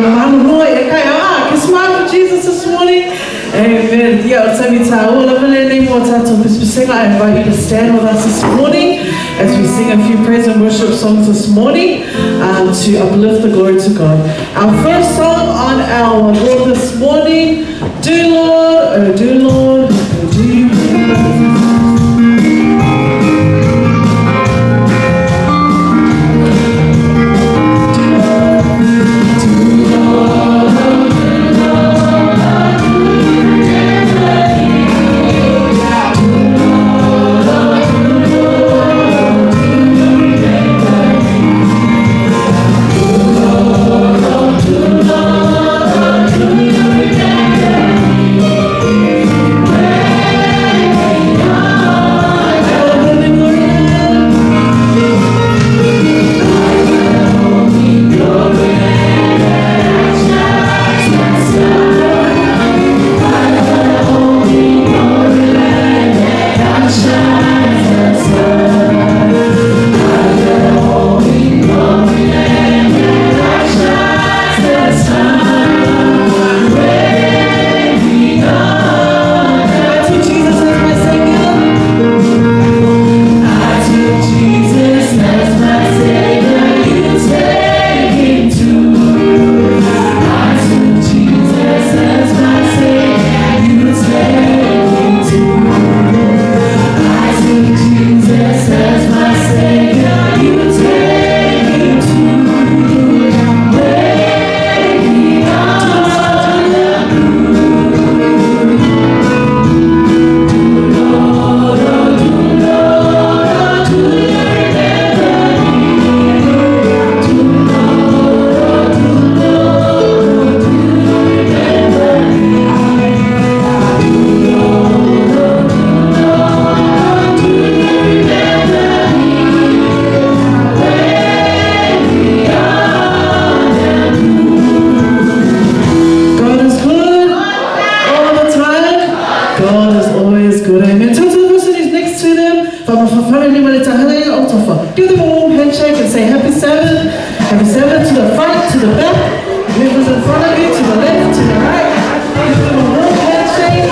Can smile for Jesus this morning. Amen. Ia, o le taimi tāua lava lenei mo tātou pisipisiga. I invite you to stand with us this morning as we sing a few praise and worship songs this morning to uplift the glory to God. Our first song on our board this morning, Do Lord, Oh Do Lord, Oh Do You Remember? I took Jesus as my Savior. I took Jesus as my Savior. You take him too. I took Jesus as my Savior. You take him too. I took Jesus as my Savior. You take him too. Way beyond the God is good all the time. God is always good. Amen. Turn to the person who's next to them. Give them a warm handshake and say happy Sabbath. Happy Sabbath to the front, to the back. Whoever's in front of you, to the left, to the right. Give them a warm handshake.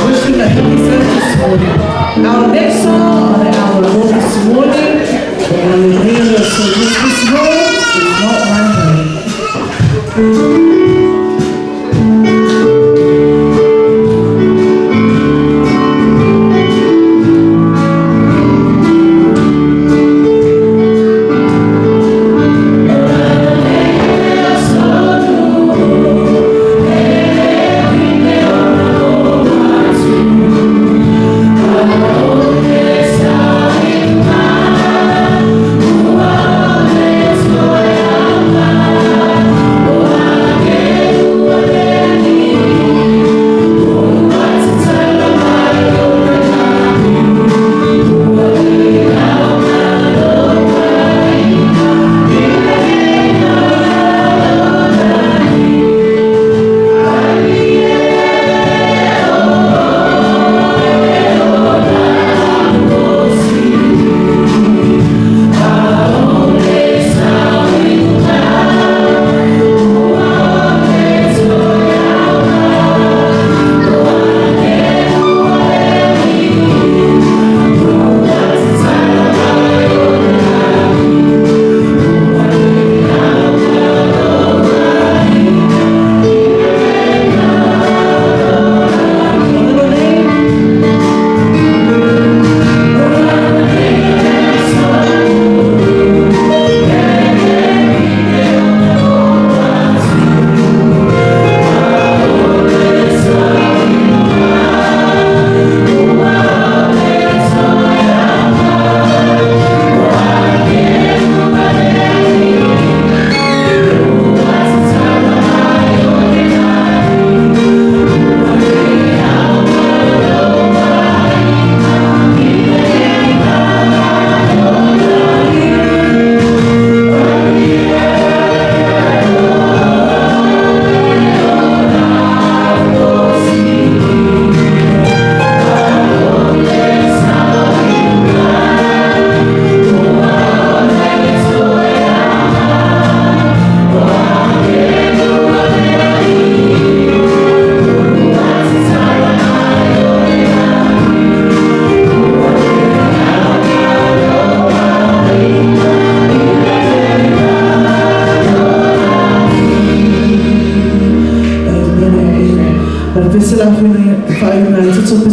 Wish them a happy Sabbath this morning. Our next song on our board this morning, we're going to hear this. So this world is not my home.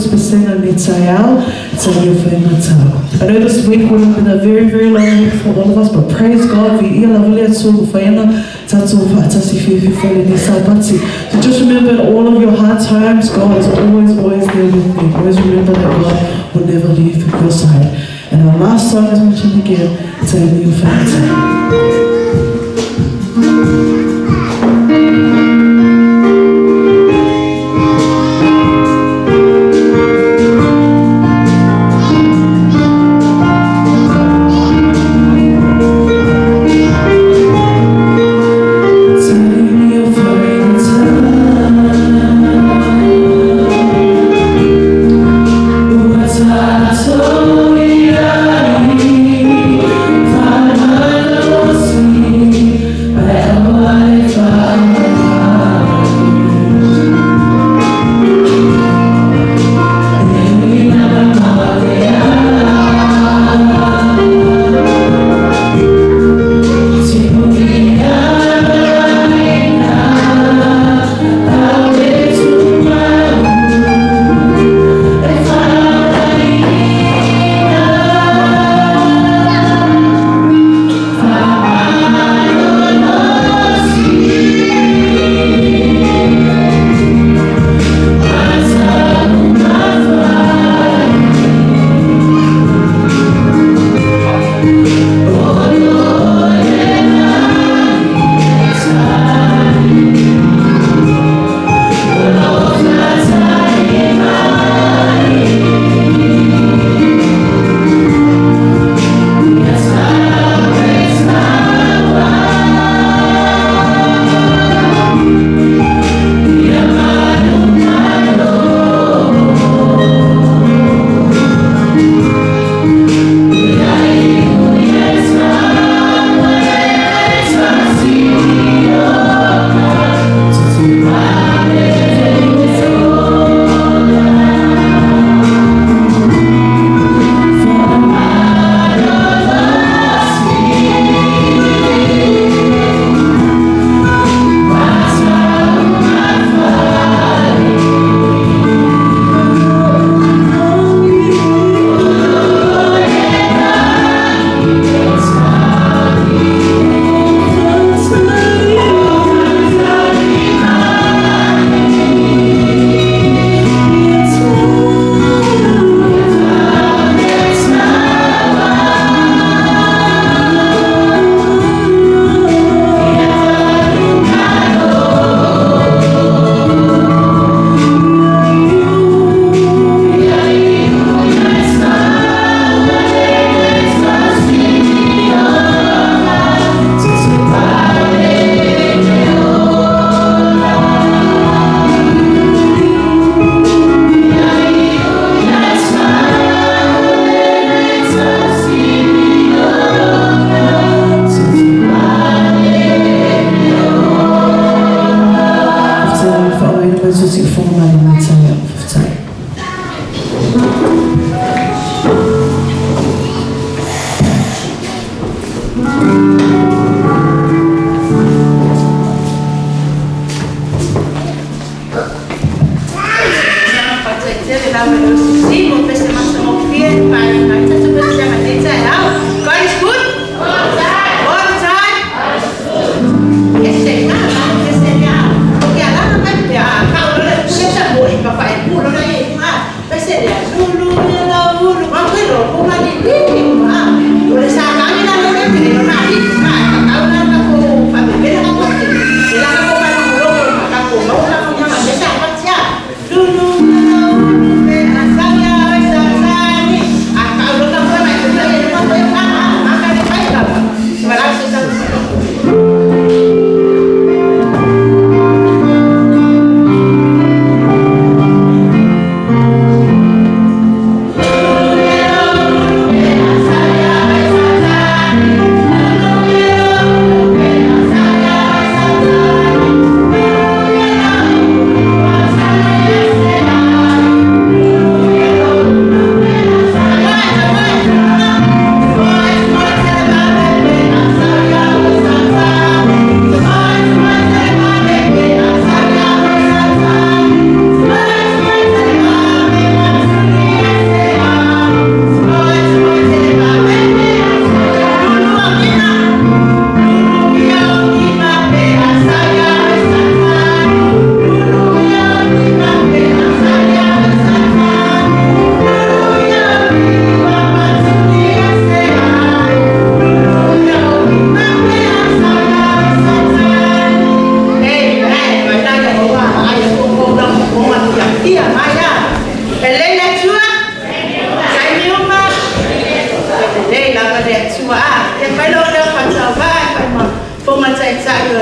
pesepesega lenei taeao, talia faigata. I know this week would have been a very, very long week for all of us, but praise God, viia lava le Atua ua mafai ona tatou faatasi fiafia foi lenei Sapati. So just remember in all of your hard times, God is always, always there with you. Always remember that God will never leave your side. And our last song, as mentioned again, Talia Faigata. Talia Faigata. Ua tatou i ai,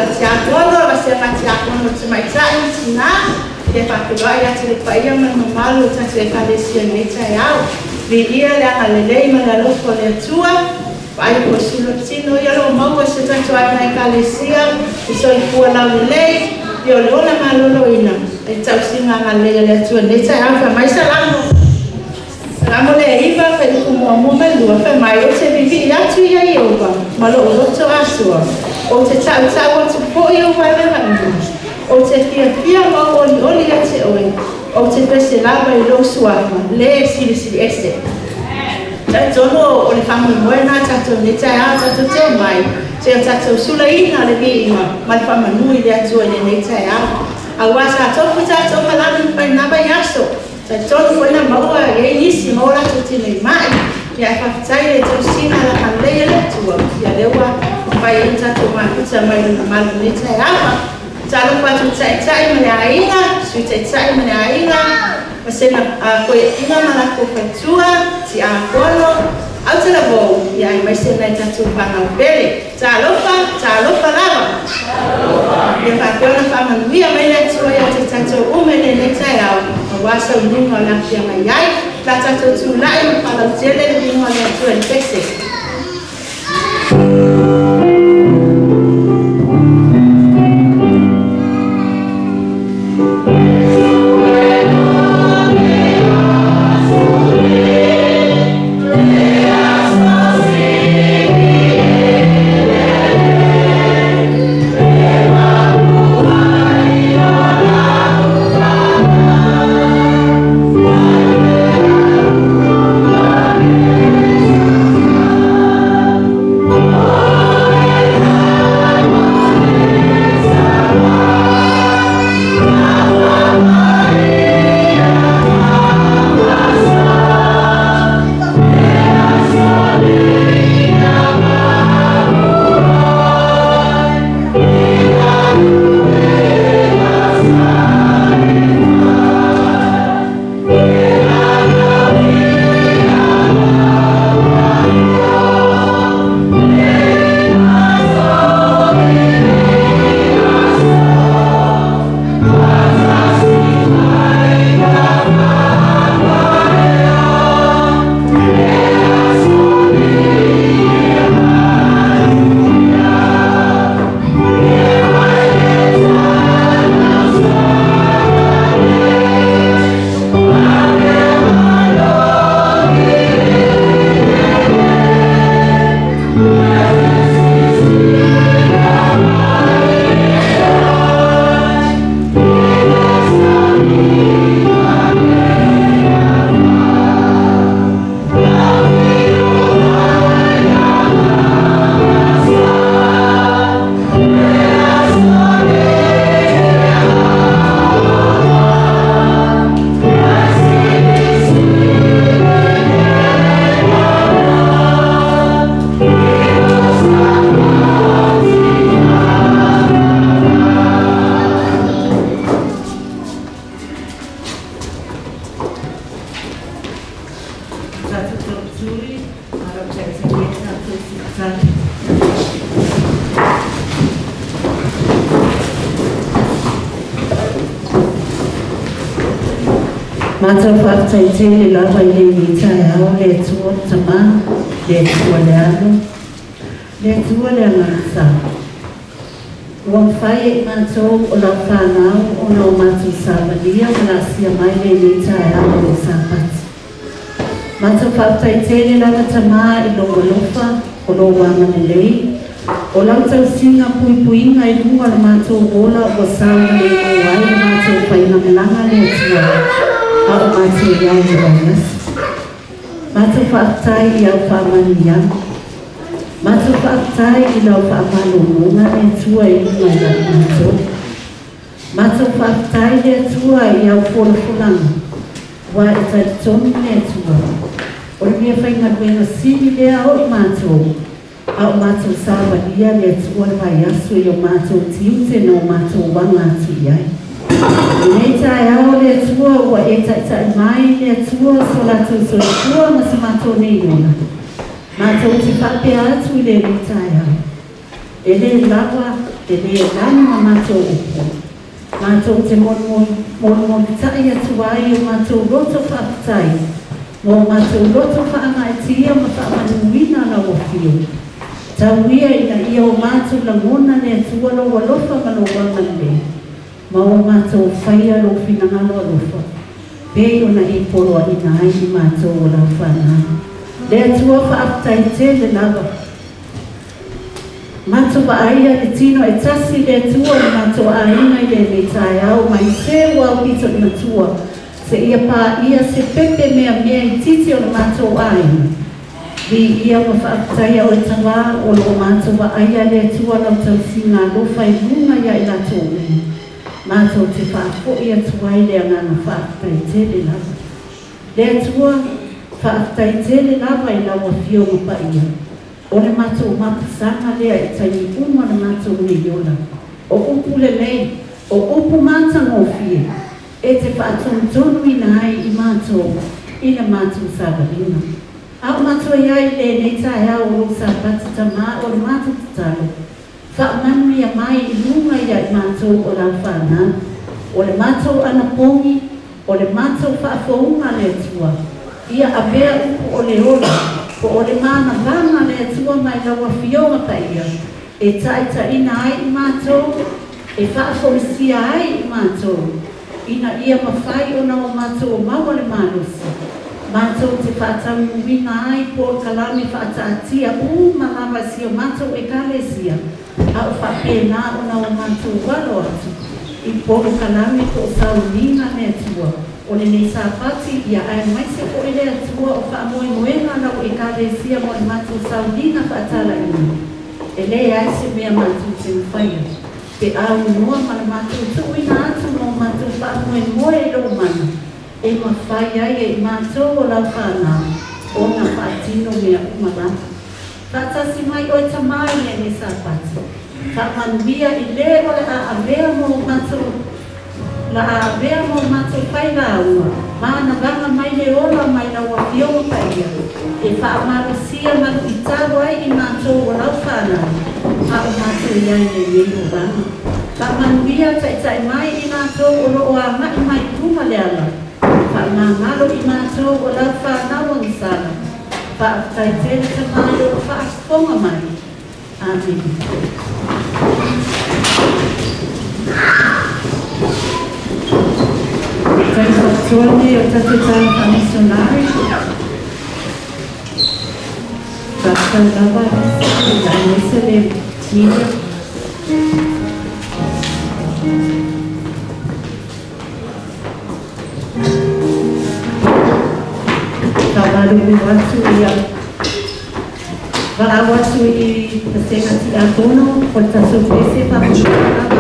Tiakono, vasega Tiakono Tamaitai ma Tinā. E faafeiloai atu le paia ma le mamalu o tatou Ekalesia i lenei taeao. Viia le agalelei ma le alofa o le Atua. Vaai po sulu tino ia lo maua se tatou aiga Ekalesia i soifua laulelei, ia o le ola maloloina e tausiga agalelei a le Atua i lenei taeao. Fai mai Salamo, Salamo le 9, fuaiupu 1 ma le 2, fai mai, ou te vivii atu ia Ieova ma lou loto asoa, ou te tautau atu foi ou vaevaevaina, ou te fiafia ma ou olioli ia te oe, ou te pese lava i lou suafa, le silisili ese. Talitonu o le faamoemoe lena tatou i lenei taeao, tatou te omai seia o tatou sulaina le viiga ma le faamanu i le Atua i lenei taeao. Aua sa tofu tatou malagi ma fai lena vaiaso, talitonu foi na maua e i ai nisi maua latou tinei mai, ia ae faafetai i le tausiga agalelei a le Atua, ia lea ua mafai ai ona tatou mafuta mai lona malu i lenei taeao. Talofa atu i le Taitai ma le aiga, Sui Taitai ma le aiga, ma sena toeaiina ma latou faletua, tiakono, autalavou, ia aemaise nai tatou fanau pele. Talofa, talofa lava. Ia faapea ona faamanuia mai le Atua ia te tatou uma i lenei taeao, aua saunoaga o le a feagai ai. La tatou tulai ma faalautele le viiga o le Atua i le pese. Tatou tautuli, malo taitai ai tatou sipitali. Matou faafetai tele lava i lenei taeao le Atua le Tama, le Atua le Alo, le Atua le Agaga Sa. Ua mafai e i matou o lau fanau ona o matou savalia ma laasia mai lenei taeao o le Sapati. Matou faafetai tele lava Tama i lou alofa, o lou agalelei, o lau tausiga puipuiga i luga o le matou ola ua saogalemu ai le matou faigamalaga le Atua a o matou i ai i le vaiaso. Matou faafetai i au faamanuiaga. Matou faafetai i lau faamalologa le Atua i luga i la matou. Matou faafetai le Atua i au folafolaga, ua e talitonu le Atua, o le mea faigaluega sili lea o i matou, a o matou savalia le Atua le vaiaso i o matou tiute na o matou aga atu i ai. Lenei taeao le Atua ua e taitai mai le Atua so latou soifua ma so matou nei ola. Matou te faapea atu i lenei taeao, e le lava E lē lanu ma matou upu, matou te molimolita'i atu ai i o matou loto faafetai ma o matou loto faagaeetia ma faamanuina lau Afio. Tau ia ina ia o matou lagona le Atua lou alofa ma lou agalelei, ma o matou faia lou finagalo alofa, pei ona e poloaiina ai i matou o lau fanau. Le Atua faafetai tele lava. Matou vaaia le tino e tasi le Atua i le matou aiga i lenei taeao mai se ua aupito i matua, seia paia se pepe meamea itiiti o le matou aiga. Viia ma faafetaia oe Tamā, o lo o matou vaaia le Atua lau tausiga alofa i luga ia i latou uma. Matou te faafoi atu ai le agaga faafetai tele lava. Le Atua, faafetai tele lava i lau Afioga Paia. O le matou mapusaga lea i taimi uma o le matou nei ola. O upu lelei, o upu matagofie, e te faatonutonuina ai i matou i le matou savaliga. A o matou i ai i lenei taeao o lou Sapati Tamā, o le matou tatalo, faamanuia mai i luga ia i matou o lau fanau. O le matou anapogi, o le matou faafouga le Atua, ia avea upu o le ola, po o le manavaga le Atua mai lau Afioga Paia, e taitaiina ai i matou, e faafoisia ai i matou, ina ia mafai ona o matou maua le malosi, matou te faataunuuina ai polokalame faataatia uma lava i si o matou Ekalesia, a o faapena ona o matou alo atu i polokalame po o sauniga le Atua o lenei Sapati, ia aemaise foi le Atua o faamoemoega a lau Ekalesia mo le matou sauniga faatalaina. E leai se mea matou te mafaia pe aunoa ma le matou tuuina atu ma o matou faamoemoe i lou mana, e mafai ai e i matou o lau fanau ona faatino mea uma lava. Faatasi mai oe Tamā i lenei Sapati. Faamanuia i le o le a avea mo matou la a avea mo matou failauga, manavaga mai le ola mai lau Afioga Paia, e faamalosia ma luitau ai i matou o lau fanau, a o matou i ai i lenei olaga. Faamanuia taitai mai i matou o lo o agai mai i luma le ala, faamagalo i matou o lau fanau agasala. Faafetai tele Tamā i lou faafofoga mai. Amene. Taimi faapitoa lenei o le tatou tala faa-misionari. Faafetai lava aemaise le media. Faamalulu atu ia valaau atu i vasega tiakono o le tatou pese faamolemole lava.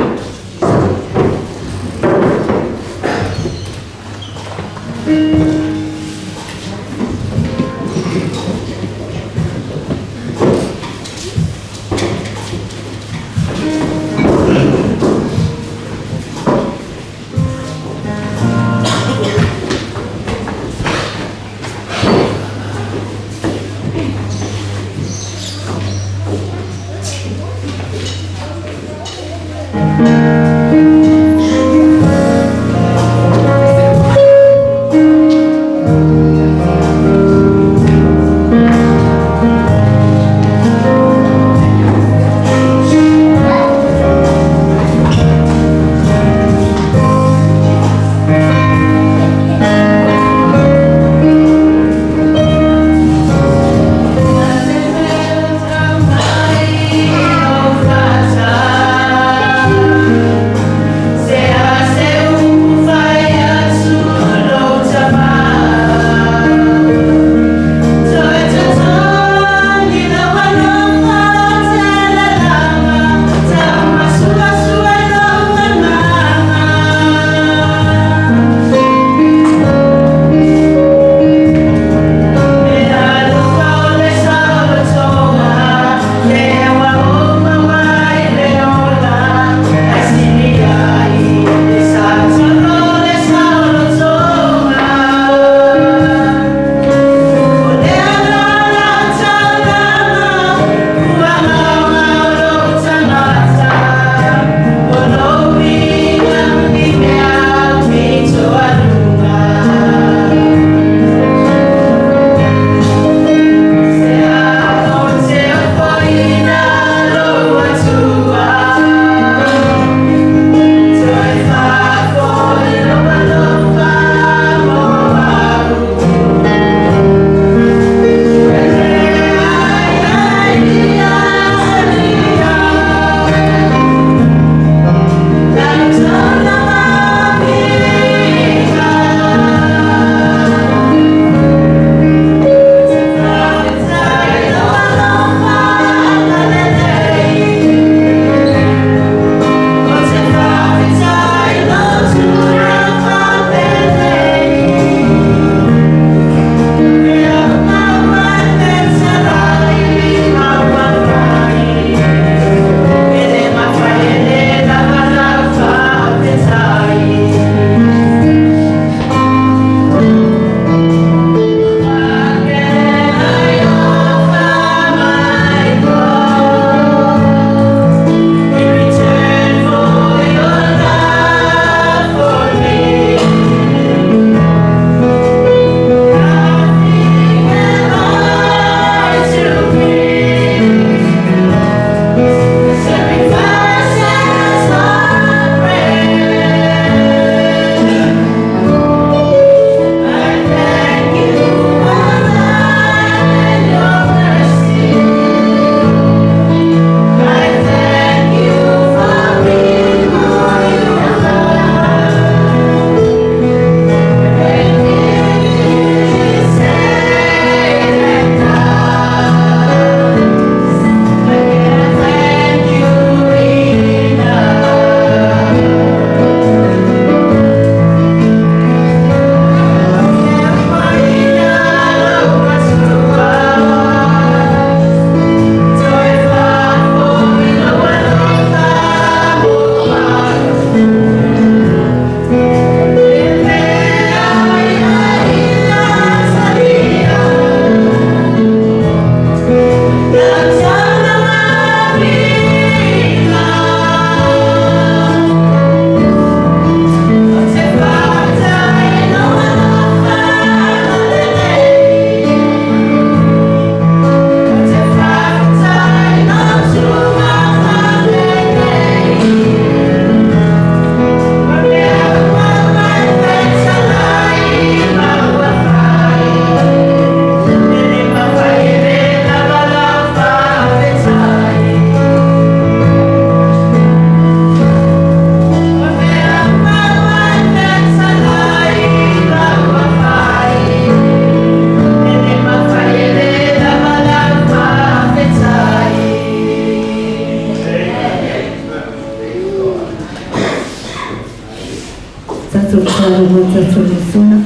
tatou lesona.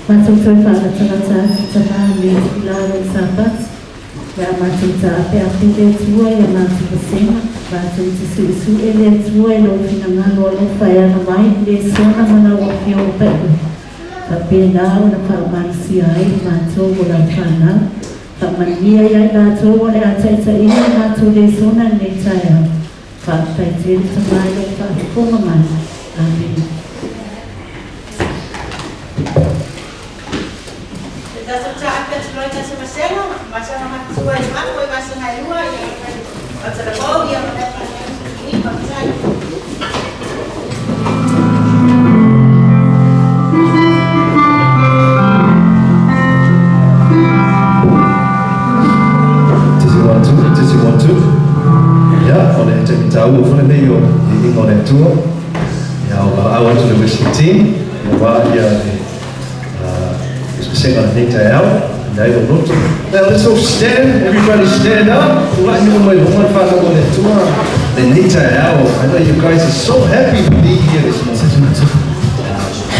Matou toe faalatalata atu Tamā i lenei itulā o le Sapati, o le a matou taapeape le Atua i a matou vasega, matou te suesue le Atua i Lou finagalo alofa e ala mai i le lesona ma Lau Afioga Paia, faapena ona faamalosia ai i matou o Lau fanau. Faamanuia ia i latou o le a taitaiina le matou lesona i lenei taeao. Faafetai tele Tamā i lou faafofoga mai. Amene. Testing one two, testing one two. Ia, o le taimi taua foi lenei o le viiga o le Atua. Ia, o valaau atu le worship team, ia aua ia le pesepesega o lenei taeao, i ai lou loto. Now let's all stand, everybody stand up. Tulai uma mai luma le fanau o le Atua lenei taeao. I know you guys are so happy to be here this morning.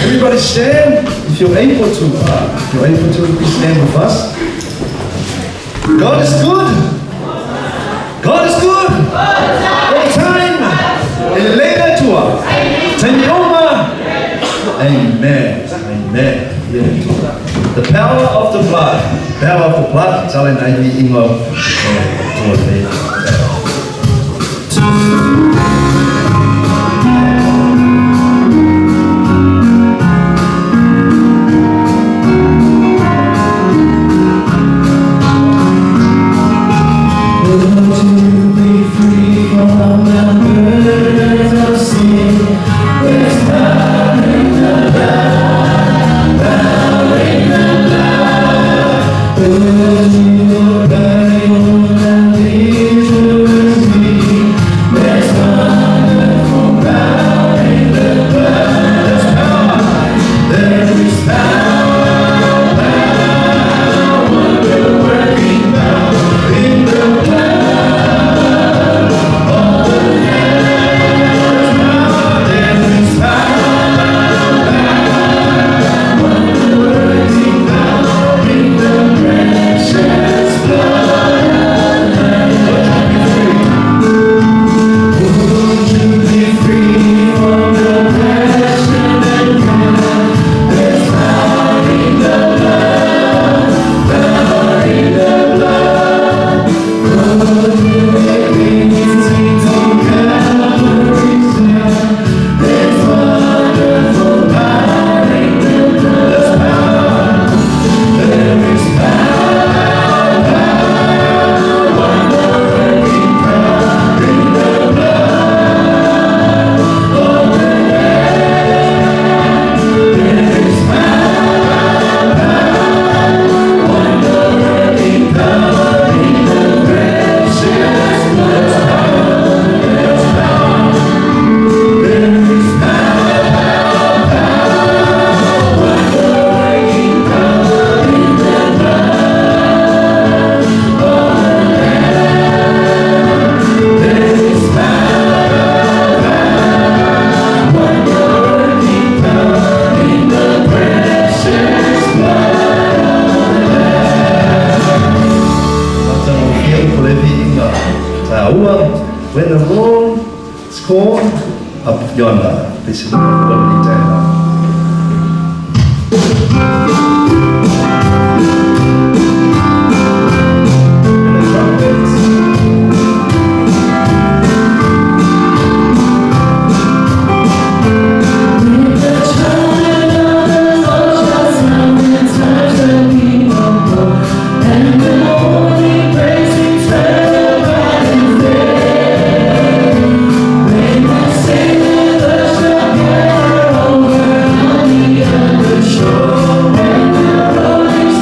Everybody stand if you're able to. If you're able to, please stand with us. God is good. God is good. All the time. E lelei le Atua. Taimi uma. Amen. Amen. Yeah. The power of the blood. Power of the blood. Tale na i ingo o tua te. Would you be free from the burdens of sin? There's power in the blood, power in the blood. Would you die for the victory? There's wonderful power in the blood. There's power. There is power, power, wonder-working power in the blood of the Lamb. There is power, power, wonder-working power in the precious blood of the Lamb. Would you be free from depression and care? There's power in the blood, power in the blood. Could you make easy to Calvary's stair? There's wonderful power in the blood. There's power. There is power, power, wonder-working power in the blood of the Lamb. There is power, power, wonder-working power in the precious blood. There's power. There is power, power, wonder-working power in the blood of the Lamb. There is power, power, wonder-working power in the precious blood of the Lamb. Matagofie upu o le viiga taua. When the Lord is called up yonder. Pese o lenei taeao. And the trumpets. With the trumpet of the Lord shall sound, and times the people go, and the holy praise eternal, bright and fair. When the sailors shall gather over on the other shore, when the road is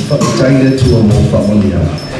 Faafetai i le Atua mo faamanuiaga.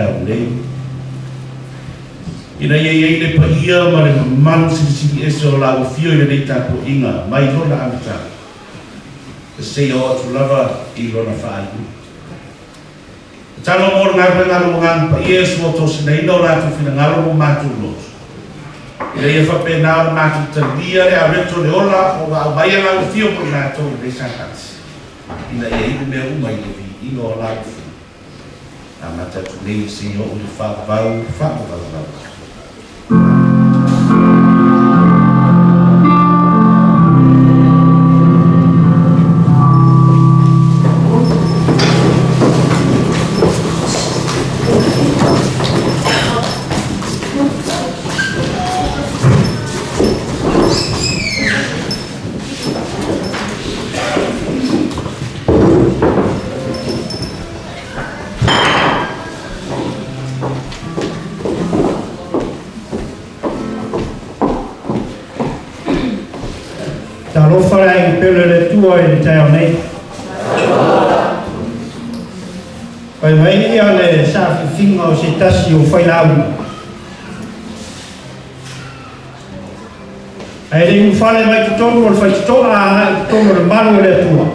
taeao nei. Ina ia i ai le paia ma le mamalu silisili ese o Lau Afio i lenei tapuaiga mai Lona amataga seia oo atu lava i Lona faaiuga. Tatalo mo le galuega a Lou Agaga Paia e suatosinaina o latou finagalo ma o matou loto, ina ia faapena ona matou talia le areto o le ola ua aumaia Lau Afio mo i matou i lenei Sapati, ina ia iu mea uma i le viiga o Lau Afio. Amata atu nei seia oo i le faavavau faavavau lava. Amene. Talofa le aiga pele o le Atua i le taeao nei. Fai mai ia le saafifiga o se tasi o failauga. Ae le i ulufale mai totonu o le faitotoa a agai i totonu o le malu o le Atua.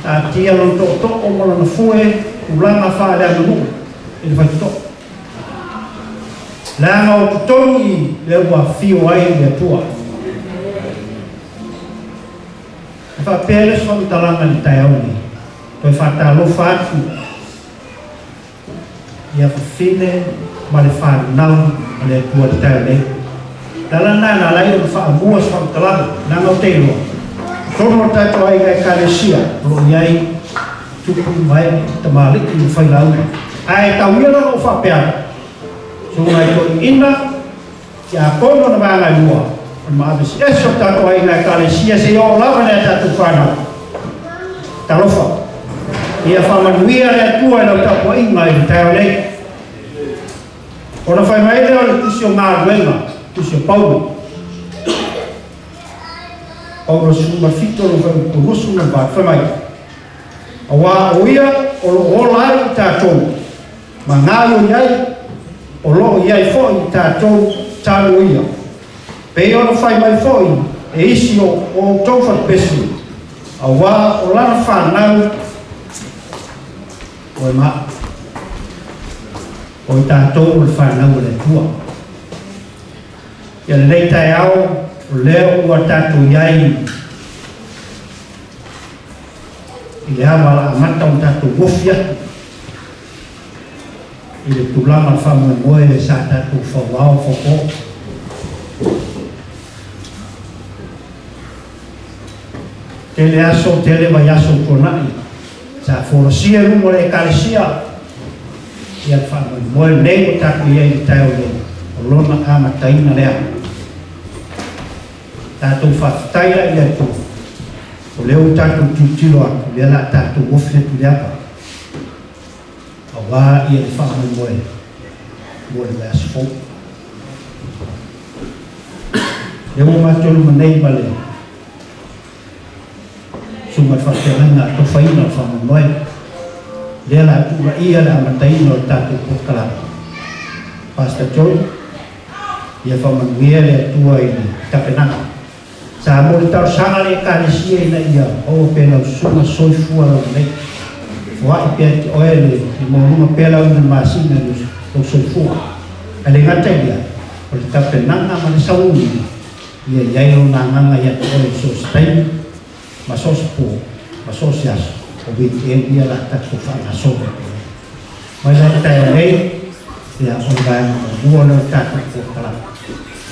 Taatia lona tootoo ma lona fue tulaga faaleaganuu i le faitotoa. Leaga o totonu i lea ua afio ai le Atua. E faapea le faamatalaga i le taeao nei, toe faatalofa atu ia fafine ma le fanau a le Atua i le taeao nei. O le ala lena na ala ai ona faamua se faamatalaga, leaga ou te iloa, totonu o le tatou aiga Ekalesia o lo o i ai tupu ma ee, tamalii ma failauga. Ae tau ia la ona ou faapea atu, susuga i toeaiina, tiakono na vaega e lua, o le maavesiese o le tatou aiga Ekalesia seia oo lava i nai a tatou fanau. Talofa! Ia faamanuia le Atua i lau tapuaiga i le taeao nei. Ona fai mai lea o le Tusi o Galuega, Tusi o Paulo, Paulo 17 lona fuaiupu 28, fai mai, Auā o ia o lo o ola ai i tatou, ma gaoioi ai, o lo o i ai foi i tatou talu o ia. Pei ona fai mai foi e isi o outou fatupesi, auā o lana fanau oe ma au. O i tatou o le fanau a le Atua. Ia lenei taeao, o lea ua tatou i ai i le ava la amata ona tatou ofi atu i le tulaga o le faamoemoe sa tatou fauao faupoo. Tele aso, tele vaiaso ua tuanai, sa folasia i luma o le Ekalesia ia le faamoemoe lenei ua tatou i ai i le taeao nei, o lona amataina lea. Tatou faafetai la i le Atua, o lea ua tatou tilotilo atu, lea o le a tatou ofi atu i le ava, aua ia le faamoemoe mo le vaiaso fou. Lea ua matou luma nei ma le Susuga i le Faafeagaiga Atofaina o le Faamoemoe, lea o le a tuulaia le amataina o le tatou polokalame. Pastor Joe, ia faamanuia le Atua i le tapenaga. Sa mo le talosaga a le Ekalesia ina ia maua pea lau susuga soifua laulelei. Foai pea te oe le maualuga pea lau ina masina i lou soifua. Ae le gata i lea, o le tapenaga ma le saunoaina, ia i ai lona agaga ia te oe i so o se taimi, ma so o se po, ma so o se aso, o weekend ia la tatou faagasolo atu ai. Mai la i taeao nei, ia, o le vaega muamua lea o le tatou polokalame.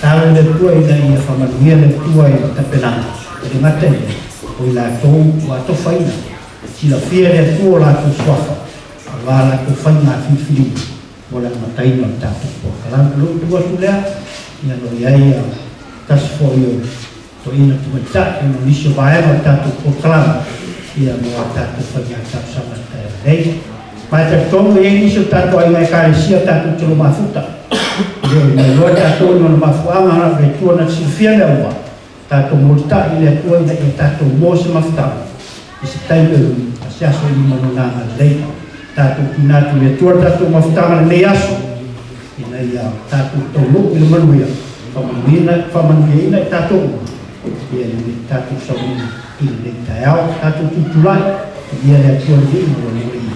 Talo i le Atua ina ia faamanuia le Atua i le tapenaga, e le gata i lea, o i latou ua atofaina, silafia e le Atua o latou suafa, aua latou faiga filifiliga mo le amataina o le tatou polokalame. O lou tu atu lea, ia o lo o i ai tasi foi o toeaina tamaitai ona o nisi o vaega o le tatou polokalame ia mo a tatou faiga talosaga i le taeao nei. Ma e talitonu e i ai nisi o tatou aiga Ekalesia tatou te lomafuta. E le o mailoa tatou i ona mafuaaga na o le Atua na te silafia mea uma. Tatou molitai i le Atua ina ia tatou moa se mafutaga i se taimi o luma ma se aso i luma lona agalelei. Tatou tuuina atu i le Atua le tatou mafutaga i lenei aso, ina ia tatou taunuu i le manuia, faamanuiaina, faamanuiaina i tatou uma, ia i le tatou sauniga i lenei taeao. Tatou tutulai, viia le Atua i le viiga ua le ia.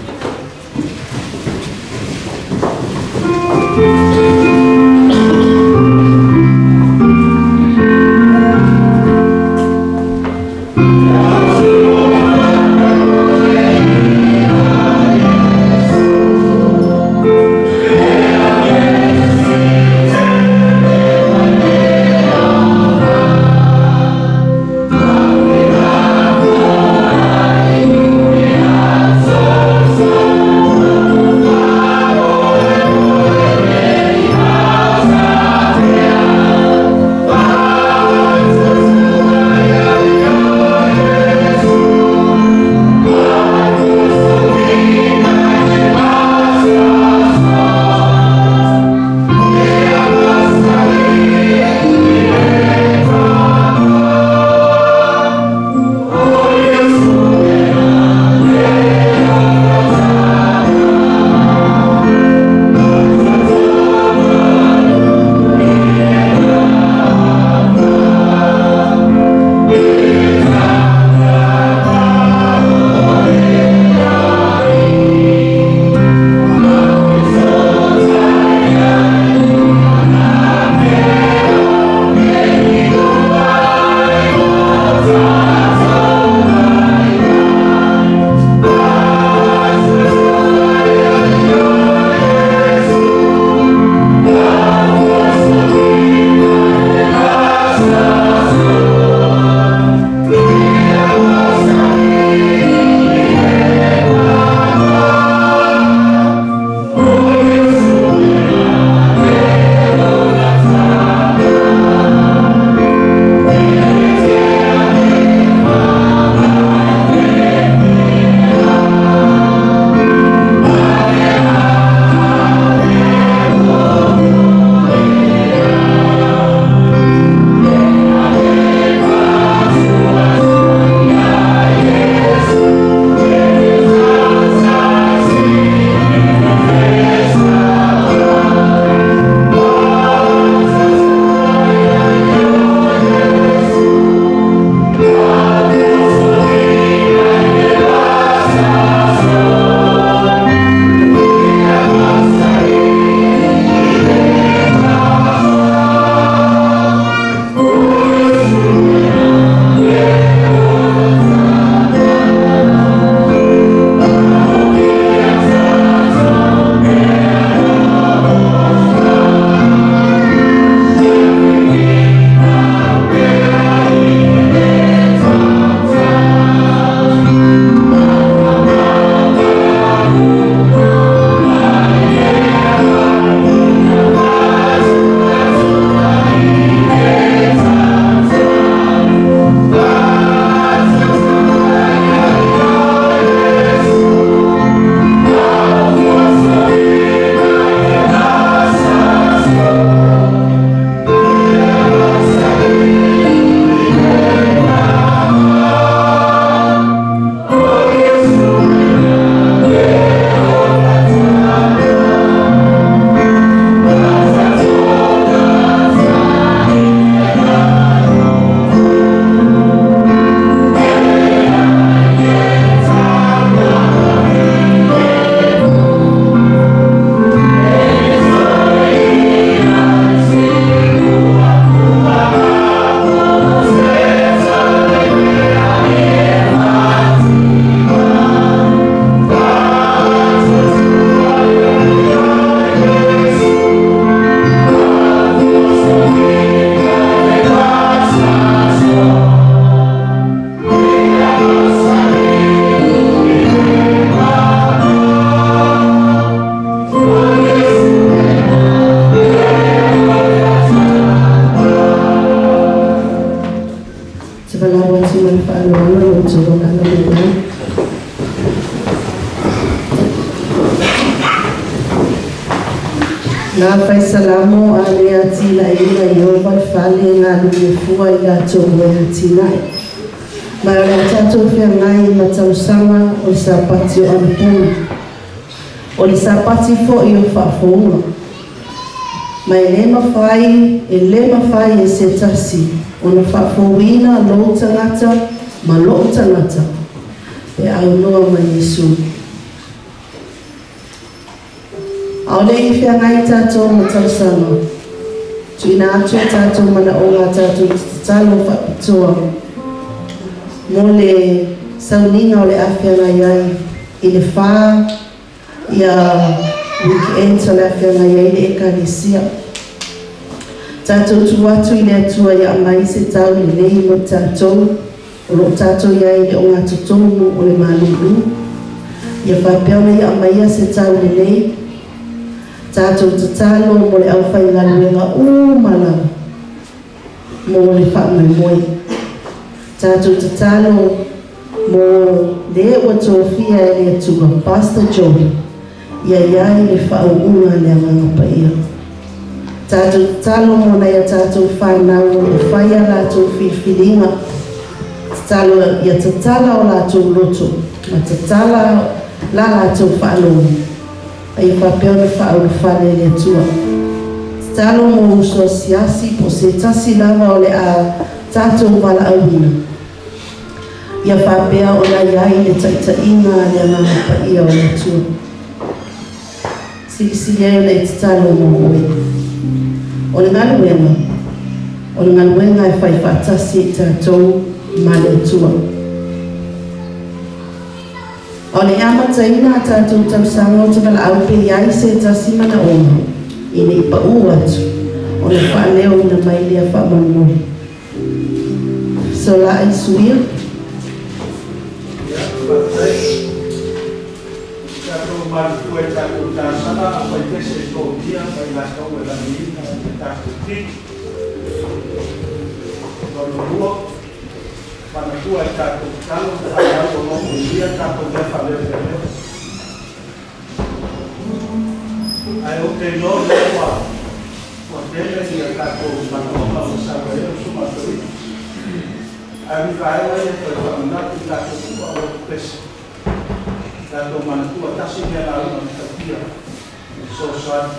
Te valaau atu ma le faaaloalo i lo outou valaau mai. Na fai salamo a le atinaeina Ieova le fale e galulue fua i latou e atinae. Ma o le a tatou feagai ma tausaga o le Sapati o Anapona. O le Sapati fo'i o fa'afouga. Ma e lē mafai e lē mafai e se tasi ona fa'afouina lou tagata ma lo'u tagata pe aunoa ma Iesu. A o le'i feagai tatou ma tausaga, tuuina atu o tatou manaoga tatou te tatalo faapitoa mo le sauniga o le a feagai ai i le fa ia weekends o le a feagai ai le Ekalesia. Tatou tuu atu i le Atua ia aumai se tau lelei mo tatou o loo tatou i ai i le ogatotonu o le malūlū. Ia faapea ona ia aumaia se tau lelei. Tatou tatalo mo le aufaigaluega uma lava mo le faamoemoe. Tatou tatalo mo le ua tofia e le Atua, Pastor Joey, ia i ai le faauuga a le Agaga Paia. Tatou tatalo mo nai a tatou fanau o loo fai a latou filifiliga. Tatalo ia tatala o latou loto ma tatala la latou faalogo, a ia faapea ona faaulufale e le Atua. Tatalo mo uso asiasi po o se tasi lava o le a tatou valaauina, ia faapea ona i ai le taitaiga a le Agaga Paia o le Atua. Silisili ai ona e tatalo mo oe. O le galuega, o le galuega e fai faatasi e tatou ma le Atua. A o le i amataina a tatou tausaga ou te valaau pe i ai se tasi manaoga ina i paū atu ona faaleoina mai lea faamolemole. Fesolai suia. Ia, faafetai. Tatou malitua i tatou talosaga a faipese e toomia ma i latou e lagiina i a tatou tino. Lona lua, manatua i tatou tatalo ma fanau o lo o umia tatou mea faaleoleo. Ae ou te iloa o lea ua ua tele ia tatou manaoga ua sau ai lau Susuga Toeaina. Ae o ni vaega ia e toe faamanatu i tatou uma o lo o pepese. Tatou manatua tasi lea lauga matautia e fesoasoani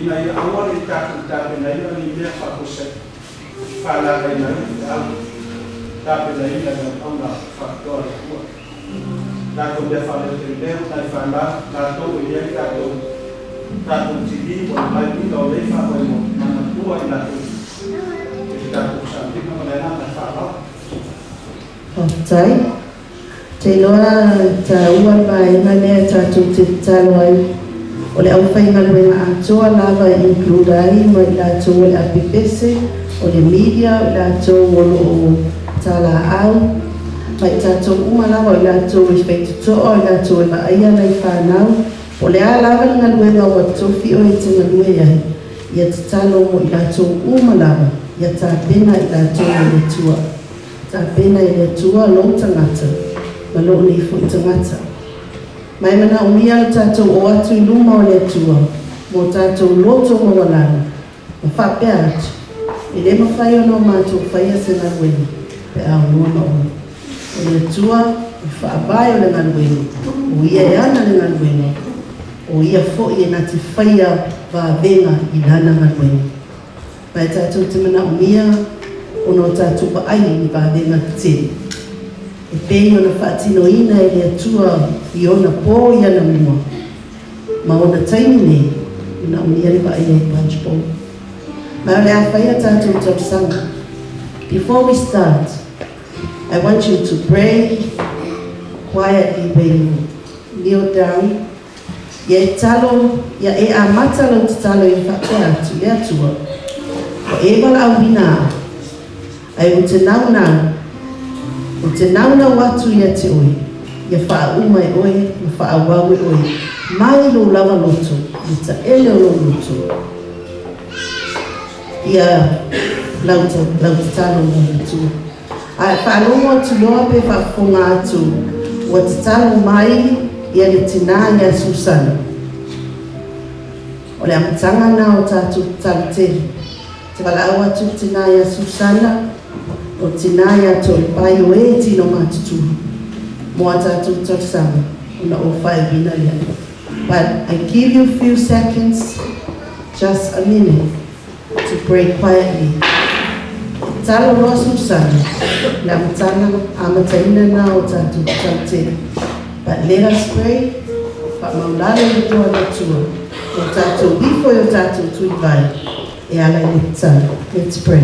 ina ia aua ne i tatou tapenaina ni mea faafuasei e faalagaina ai le feau tapenaina e le auauna faapitoa a le Atua. Tatou mea faaleoteleo nai fanau latou e i ai tatou tatou TV mo le vailiga o nei faamoemoe manatua i latou i le tatou sailiga ma le agaga faaaloalo. Faafetai. Ou te iloa e taua le vaega lea e tatou te tatalo ai. O le aufaigaluega atoa lava e include ai ma i latou o le a pepese, o le media, o i latou o lo o talaau, ma i tatou uma lava, o i latou e faitotoa, o i latou e vaaia nai fanau. Po o le a lava le galuega ua tofi oe e te galue ai, ia tatalo mo i latou uma lava, ia tapena i latou e le Atua. Tapena e le Atua lou tagata ma lou nei foi tagata. Ma e manaomia lo tatou o atu i luma o le Atua mo tatou loto maualalo ma faapea atu, E lē mafai ona o matou faia se galuega pe a aunoa ma oe. O le Atua o le faavae o le galuega, o Ia e ana le galuega, o Ia foi e na te faia vavega i Lana galuega. Ma e tatou te manaomia ona o tatou vaai i ni vavega tetele, e pei ona faatinoina e le Atua i ona po i anamua, ma ona taimi nei, manaomia le vaaia i Punchbowl. Ma o le a faia tatou tausaga. Before we start, I want you to pray quietly where you kneel down. Ia e tatalo, ia e amata lau tatalo ia faapea atu, Le Atua, ua e valaauina au, ae ou te naunau, ou te naunau atu ia te oe, ia faauma e oe ma faaauau e oe mai lou lava loto, le taele o lou loto, ia lau, lau tatalo mo le Atua. A e faalogo atu loa pe faafofoga atu ua tatalo mai ia le tinā ia Susana, o le amataga lena o tatou tatalo tele. Te valaau atu le tinā ia Susana, o le tinā ia Toalepai o e tino matutua mo a tatou talosaga ona o faaiuina lea. But I give you a few seconds, just a minute, to pray quietly. Tatalo loa Susana, le amataga amataina na o tatou tautele. But let us pray, faamaulalo i le Atua le Atua, o tatou ifo i o tatou tuivai e ala i le tatalo. Let's pray.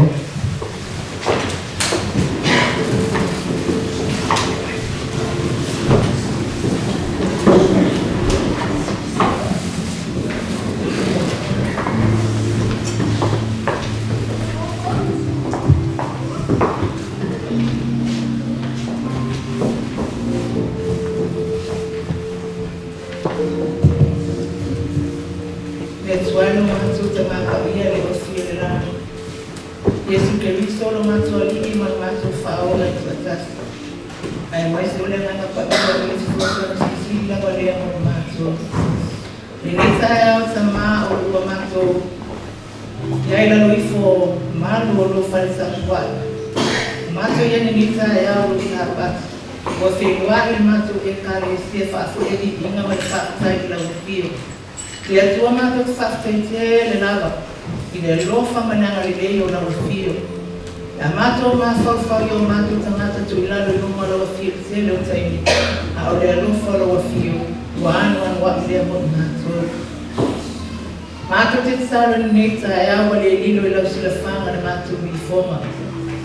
Le Atua e lo matou Tama Paia le ofi o le lagi. Iesu Keriso lo matou Alii ma lo matou Faaola i tuatasi. Aemaise o le Agaga Paia o le fesoasoani silisili lava lea mo le matou. Lenei taeao Tama o ua matou i ai lalo ifo o malu o lou fale tapuai. O matou i ai lenei taeao lou Sapati. Ua feiloai le matou Ekalesia faafoe viiga ma le faafetai i lau afio. Le Atua matou te faafetai tele lava i le alofa ma le agalelei o lau afio. Pe a matou mafaufau i o matou tagata tuilalo i luma o lau afio i le tele o taimi, a o le alofa o lau afio ua anoanoai lea mo i matou. Matou te tatalo i lenei taeao ua le lilo i lau silafaga le matou milifoga.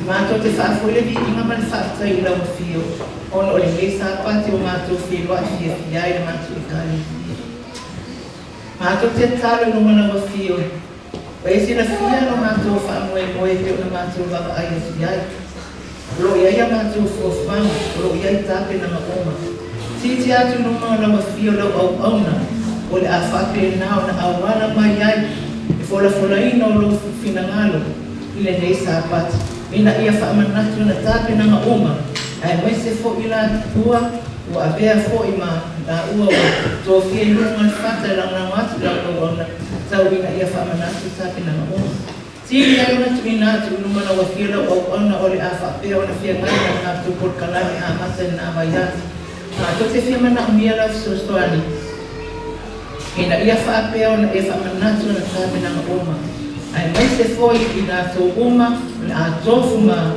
Matou te faafoe le viiga ma le faafetai i lau afio ona o lenei Sapati ua matou feiloai fiafia ai le matou Ekalesia. Matou te tatalo i luma lau afio, ua e silafia lo matou faamoemoe e pei ona matou vaavaai atu i ai. O lo o i ai a matou fuafuaga, o lo o i ai tapenaga uma. Tietie atu i luma o lau afio lau auauna, o le a faapena ona auala mai ai le folafolaina o lou finagalo i lenei Sapati, ina ia faamanatu ona tapenaga uma, aemaise foi laua ua avea foi ma laua ua tofia i luga o le fata e lagolago atu i lau auauna tau ina ia faamanatu tapenaga uma. Sili ai ona tuuina atu i luma lau afio lau auauna o le a faapea ona feagai ma le matou polokalame amata i lena vaiaso. Matou te fia manaomia lau fesoasoani ina ia faapea ona e faamanatu ona tapenaga uma, aemaise foi i latou uma o le a tofu ma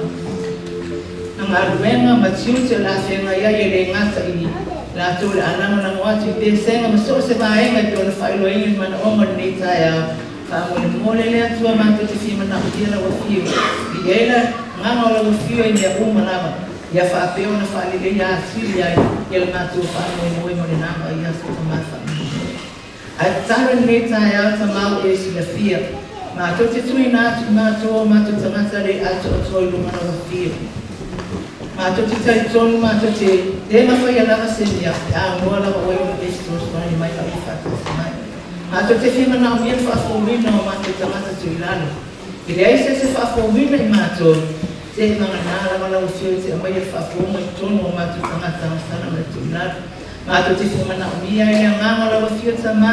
galuega ma tiute o le a feagai ai e le gata i latou o le a lagolago atu i pesega ma so o se vaega e pei ona faailoaina i manaoga o lenei taeao. Faamolemole le Atua matou te fia manaomia lau afio i ai le agaga o lau afio i mea uma lava, ia faapea ona faaleleia atili ai ia le matou faamoemoe mo lena vaiaso Tama faamolemole. Ae tatalo i lenei taeao Tama ua e silafia, matou te tuuina atu i matou o matou tagata le atoatoa i luma lau afio. Matou te talitonu matou te le mafaia lava se mea pe a noa lava oe ona e fesoasoani mai ma e faatasi mai. Matou te fia manaomia le faafouina o matou tagata tuilalo. E leai se isi e faafouina i matou, te magana lava lau Afioga i te aumaia le faafouga i totonu o matou tagata agasala ma le tuilalo. Matou te fia manaomia ai le agaga o lau Afioga Tama,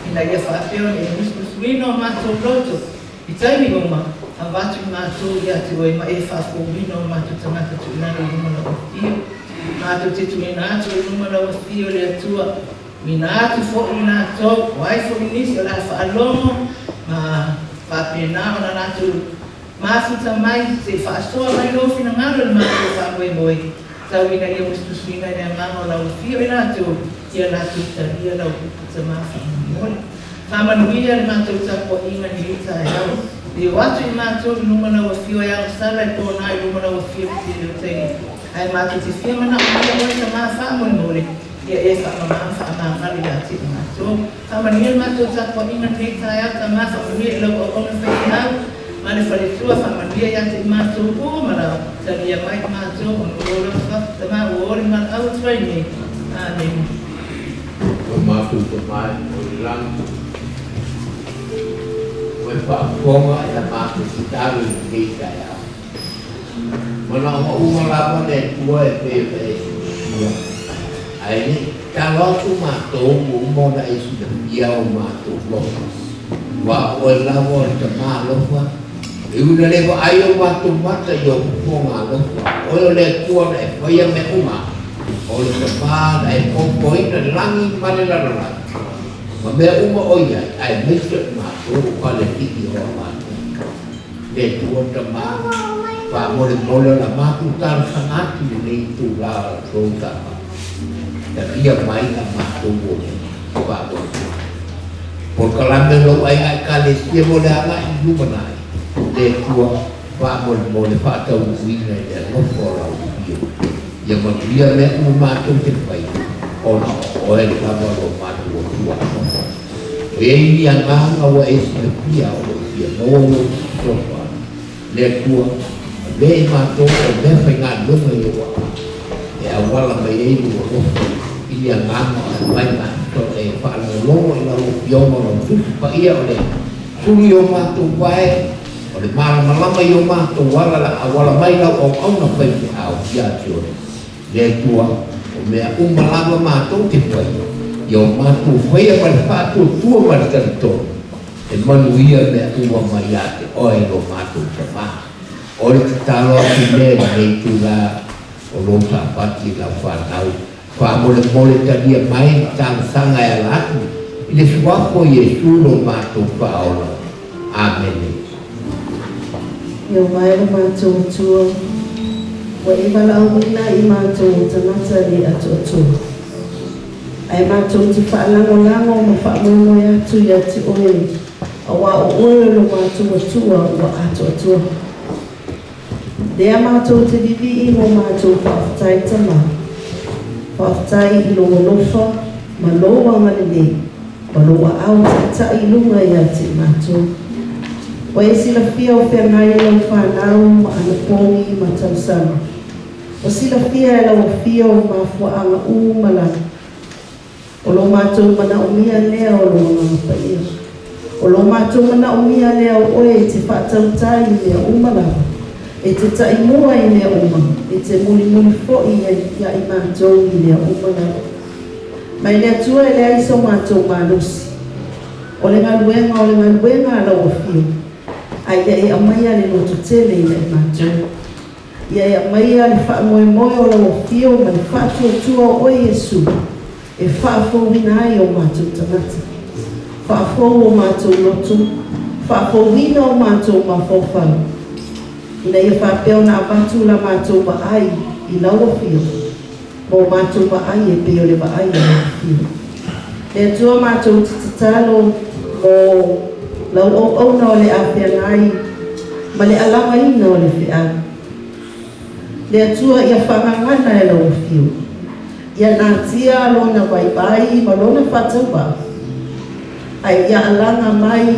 ina ia faapea ona e musumusuina o matou loto i taimi uma, avatu i matou ia te oe ma e faafouina o matou tagata tuilalo i luma lau Afioga. Matou te tuuina atu i luma lau Afioga le Atua, Tuuina atu foi i latou, o ai foi nisi o le a faalogo ma faapena ona latou mafuta mai se i faasoa mai lou finagalo i le matou faamoemoe, tau ina ia musumusuina i le agaga o lau afio i latou, ia latou talia lau upu tama faamolemole. Faamanuia le matou tapuaiga i lenei taeao. Lio atu i matou i luma lau afio e agasala i pona i luma lau afio i le tele o taimi, ae matou te fia manaomia oe tama faamolemole. Ia e faamama ma faamagalo ia te i matou. Faamanuia le matou tapuaiga lenei taeao, Tama, faamanuia i lau auauna faifeau ma le faletua, faamanuia ia te i matou uma lava, talia mai i matou ona o lou lava Tama ua o le valaau atu ai nei. Amene. O matou Tama e o i le lagi, ua e faafofoga i a matou tatalo i lenei taeao. Manaoga uma lava le Atua e pei ona e silafia, ae le i tatalo atu matou ua uma ona e silafia o matou loto. Aua o oe lava o le Tama alofa, e ui ina le vaai o matou mata i ou fofoga alofa, o oe o le Atua na e faia mea uma, o le Tama na e popoina le lagi ma le lalolagi. Ma mea uma o iai, aemaise o matou o Palelii o a matou. Le Atua Tama, faamolemole o la matou talosaga atu i lenei itulā o le tou Sapati, talia mai la matou momoli faamolemole. Polokalame o lou aiga Ekalesia mo le agai i lumanai, le Atua, faamolemole faataunuuina i le alofa o lau Afio. Ia manuia mea uma matou te faia, ona o Oe lava lo matou Atua alofa. O i ai ni agaga ua e silafia o lo o fia maua lou fesoasoani, le Atua, avea i matou o mea faigaluega i ou aao, e auala mai ai lou alofa i ni agaga o aumai e faalogologo i lau Afioga o lau Tusi Paia o le sulu i o matou vae, o le malamalama i o matou ala la auala mai lau auauna faifeau ia te oe, le Atua, o mea uma lava matou te faia, ia o matou faia ma le faatuatua ma le talitonu, e manuia mea uma mai ia te oe lo matou Tama. O le tatalo atu lea i lenei itula o lou Sapati i lau fanau, faamolemole talia mai le talosaga e ala atu i le Suafa o Iesu lo matou Faaola. Amene. E oma e lo matou Atua, ua e valaauina i matou o tagata le atoatoa. Ae matou te faalagolago ma faamoemoe atu ia te oe, auā o oe o lo matou Atua ua atoatoa. Lea matou te vivii mo matou faafetai Tama. Faafetai i lou alofa ma lou agalelei ma lou aao taitai i luga ia te i matou. Ua e silafia o feagai lau fanau ma anapogi ma tausaga. Ua silafia e lau Afio mafuaaga uma lava. O lo matou manaomia lea o lou Agaga Paia. O lo matou manaomia lea o oe e te faatautai i mea uma lava, e te taimua i mea uma, e te mulimuli foi ia i matou i mea uma lava. Mai le Atua e leai so matou malosi. O le galuega o le galuega a lau Afio, a ia e aumaia le lototele ia i matou. Ia e aumaia le faamoemoe o lau Afio ma le faatuatua o oe Iesu e faafouina ai o matou tagata. Faafou o matou loto, faafouina o matou mafaufau, ina ia faapea ona avatu la matou vaai i lau Afio, ma o matou vaai e pei o le vaai a lau Afio. Le Atua matou te tatalo mo lau auauna o le a feagai ma le alagaina o le feau. Le Atua ia faagagana e lau Afio, ia natia lona vaivai ma lona faatauvaa, ae ia alaga mai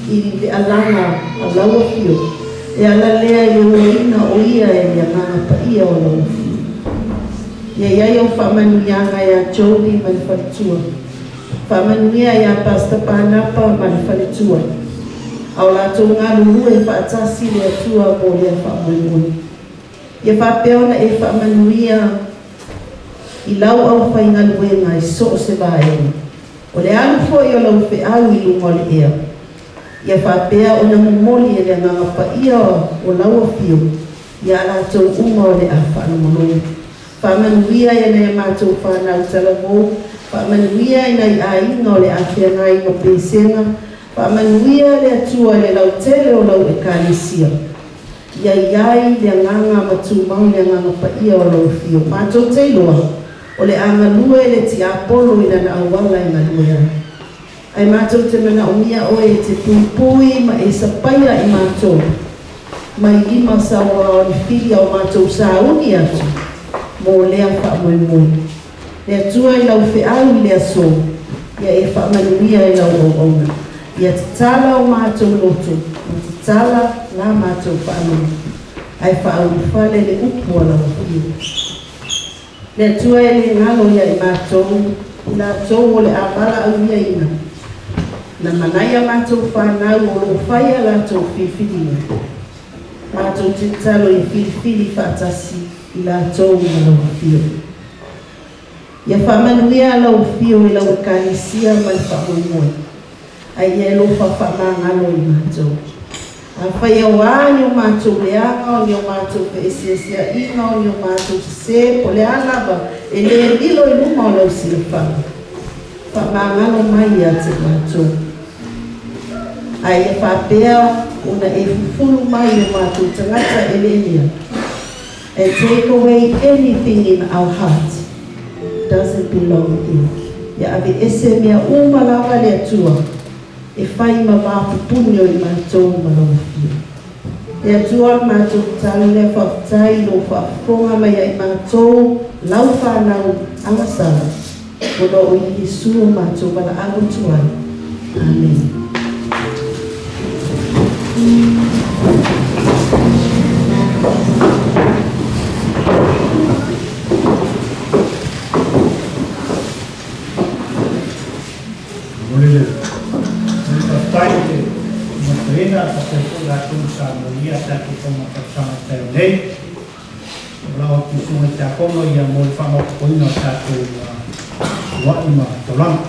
i le alaga a lau Afio, e ala lea i le uaina o ia e le Agaga Paia o lau Afio. Ia i ai au faamanuiaga ia Jolie ma le faletua. Faamanuia ia Pastor Panapa ma le faletua. A o latou galulue faatasi le Atua mo lea faamoemoe. Ia faapea ona e faamanuia i lau aufaigaluega i so o se vaega. O le alu foi o lau feau i luga o le ea. Ia faapea ona momoli e le Agaga Paia o lau Afio ia latou uma o le a faalogologo. Faamanuia i nai a matou fanau talavou, faamanuia i nai aiga o le a feagai ma pesega, faamanuia le Atua i le lautele o lau Ekalesia. Ia i ai le agaga ma tumau le Agaga Paia o lau Afio. Matou te iloa, o le a galue le tiapolo i lana auala e galue ai. Ae matou te manaomia oe e te puipui ma e sapaia i matou mai lima saoa o le fili a o matou sauni atu mo lea faamoemoe. Le Atua i lau feau i le aso, ia e faamanuia i lau auauna. Ia tatala o matou loto ma tatala la matou faalogo, ae faaulufale le upu a lau Afio. Le Atua e le galo ia i matou, i latou o le a valaauliaina, na manaia matou fanau o lo o fai a latou filifiliga. Matou te tatalo ia filifili faatasi i latou ma lau Afio. Ia faamanuia lau Afio i lau Ekalesia ma le faamoemoe, ae ia e alofa faamagalo i matou. Afai o a ni o matou leaga, o ni o matou feeseeseaiga, o ni o matou sesē, po o le a lava, e le lilo i luma o lau silafaga. Faamagalo mai ia te matou. Ae ia faapea ona e fufulu mai o matou tagata eleelea and take away anything in our heart doesn't belong here. Ia aveese mea uma lava le Atua e fai ma va pupuni o i matou ma lau Afio. Le Atua o le matou tatalo lea faafetai i lou faafofoga mai ia i matou lau fanau agasala ona o Iesu o matou valaau atu ai. Amene. Momoli le faafetai i le Matuaina faapea foi latou sa molia a tatou fonotaga i taeao nei. O lau atu susuga i Tiakono ia mo le faamaopoopoina o tatou lua'i ma taulaga.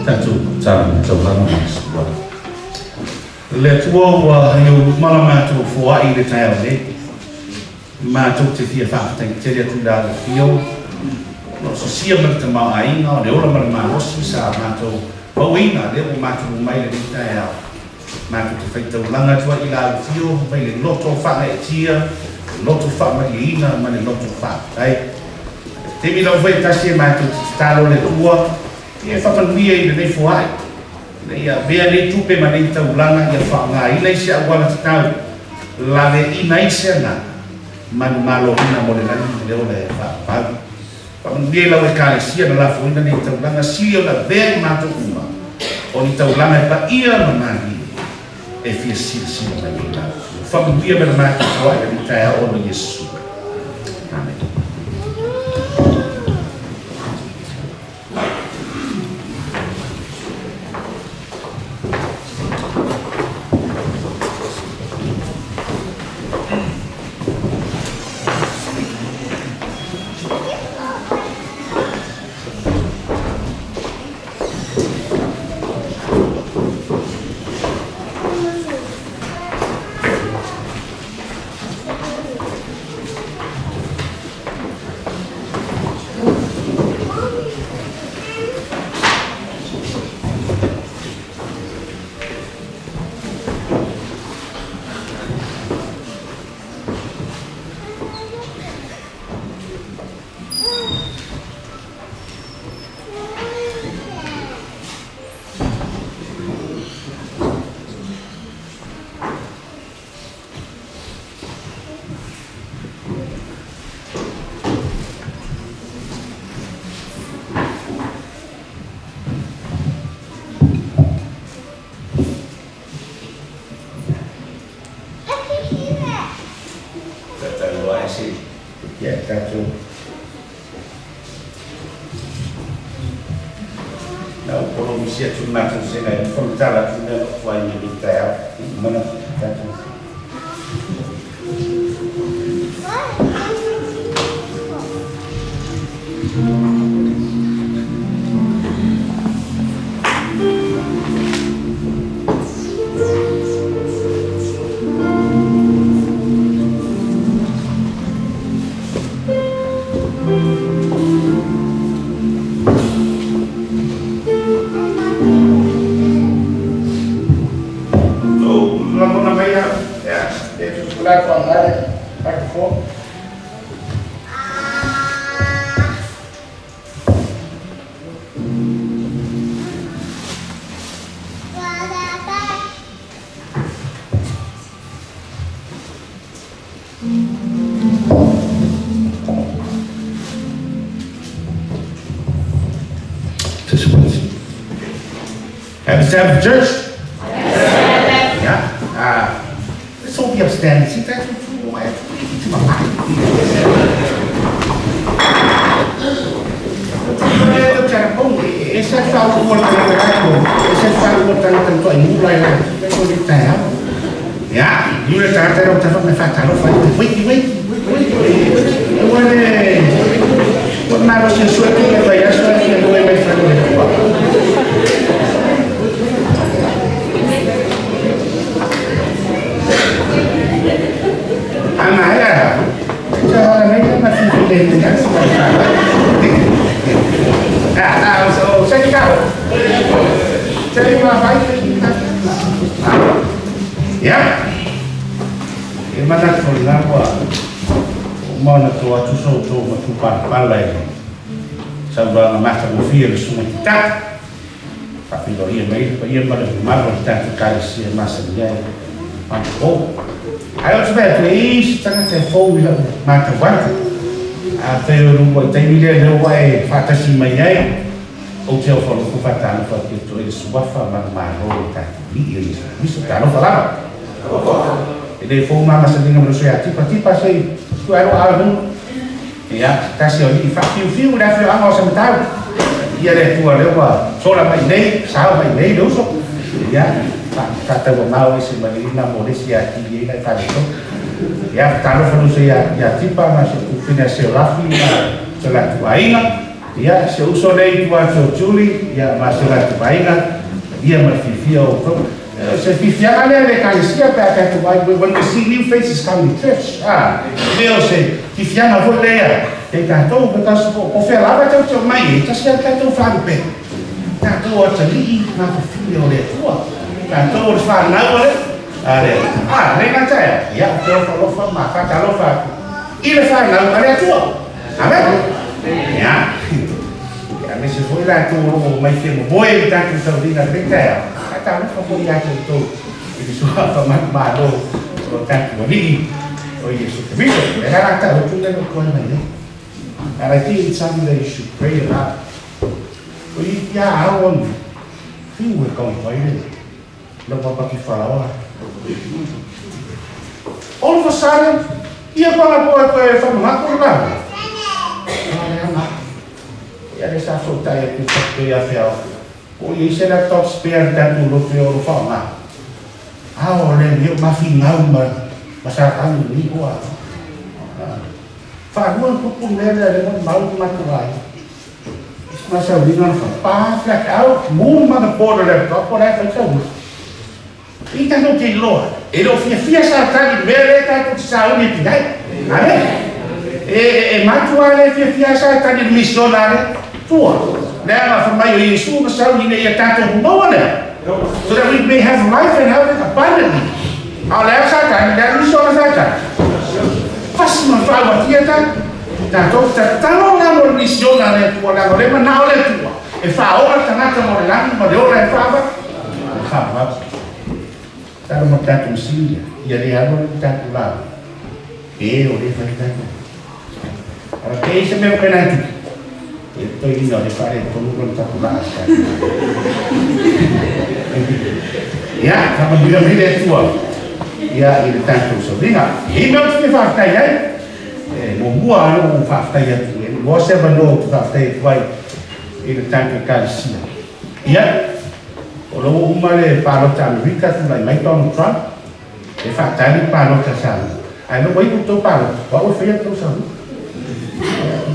Tatou tatalo i taulaga ma le Atua. Le Atua ua ioluma la matou foai i le taeao nei. Matou te fia faafetai tele atu i le alofio o lo o sosia ma le tamaoaiga o le ola ma le malosi sa matou pauina lea ua matou omai i lenei taeao. Matou te faitaulaga atu ai i le alofio mai le loto faagaeetia, le loto faamalieina ma le loto faafetai. Taimi lava foi e tasi e matou te tatalo le Atua ia faamanuia i lenei foai, ina ia avea nei tupe ma nei taulaga ia faaaogaina i se auala tatau, laveaiina ai se agaga manumaloina mo le lagi ma le ola e faapau. Faamanuia i lau Ekalesia na lafoina nei taulaga, sili ona avea i matou uma o ni taulaga e paia ma malie e fia silasila mai ai lau Afioga. Faamanuia mai le matou foai i lenei taeao ona o Iesu. Amene. Na o polo misi atu matou se ngai whamatala atu mea o ai me ni tae mana tātou. Happy Sabbath, church. Yeah. Let's all be upstanding. See, that's what to my life. Yeah, you wait, wait, wait, Yeah. E mana ko lawa o mana to atu so to ma tu pala e. Sa va mata mo fia le suma ti ta. Pa fi lo ia mai pa ia mara mara ta te kare si e masa ni ai. Pa o. Ai o te te tanga te fou i la mata waka. A te o rungo i te mire le oa e whatasi mai ai. O te o whaloko whatana wha te to e suafa mana maro e ta ni i e miso ta no whalama. E le fou mama sa linga mo so ya tipa tipa sei tu aro aro ia tasi o ni fa fiu fiu la fiu anga o sa matau ia le tua le wa sola mai nei sa mai nei do so ia fa ta wa mau e se mai na mo le sia ti e na fa to ia ta no fa se ia ia tipa ma se tu fina se rafi ma se la tu ainga ia se uso nei tua so Julie ia ma se la tu ainga ia ma fi fi o to se fifianga le le kalisia pe ka tu vai when we see new faces come to church. Ah, leo se fifianga vo lea. Te ta to because o fe la va te o mai, ta se ka to fa pe. Ta to o te li na fo fi o le tua. Ta to o fa na o le. Ale. Ah, le na ta. Ya te o fa lo fa ma fa ta lo fa. I le fa na o le tua. Amen. Ya. Ya me se foi la tu o mai fe mo boi ta tu sa dina le ta. Ta no fa ia te to i sua fa ma ma lo o ta tu ni o Yesu Cristo e la ta o tu le ko na ne. And I think it's something that you should pray about. O i ia a on fi we ka o ile lo pa ki fa la. All of a sudden ia pa la po e fa ma ko la. Ia le sa so ta e ku ta ia fe o i se laptop spare ta tu lo fe o fa ma. A o le ni ma fi ngau ma ma sa ka ni o a. Fa no ku ku le le mo mau ma tu ai. Ma sa ni no fa pa flat out mu ma the border laptop o la fa sa. I ta no te lo. E lo fi fi sa ta ni me le ta tu sa ni ti dai. Amen. E ma tu ale fi fi sa ta ni missionare tua. Now, for my Yesu, so that we may have life and have it abundantly. E toi ina o le whare tonu kon taku la asa. Ia, whakamira mire e tua. Ia, i le tātou sauringa. I mea o te whaatai ai. E, mo mua anu o whaatai atu. E, mo se mano o te whaatai atu ai i le tātou kalisia. Ia, o lo ua uma le palota a Amerika tulai mai Donald Trump, e faatali le palota a Samoa. Ae le ua iu tou palota, o au e faia le tou saunoaga.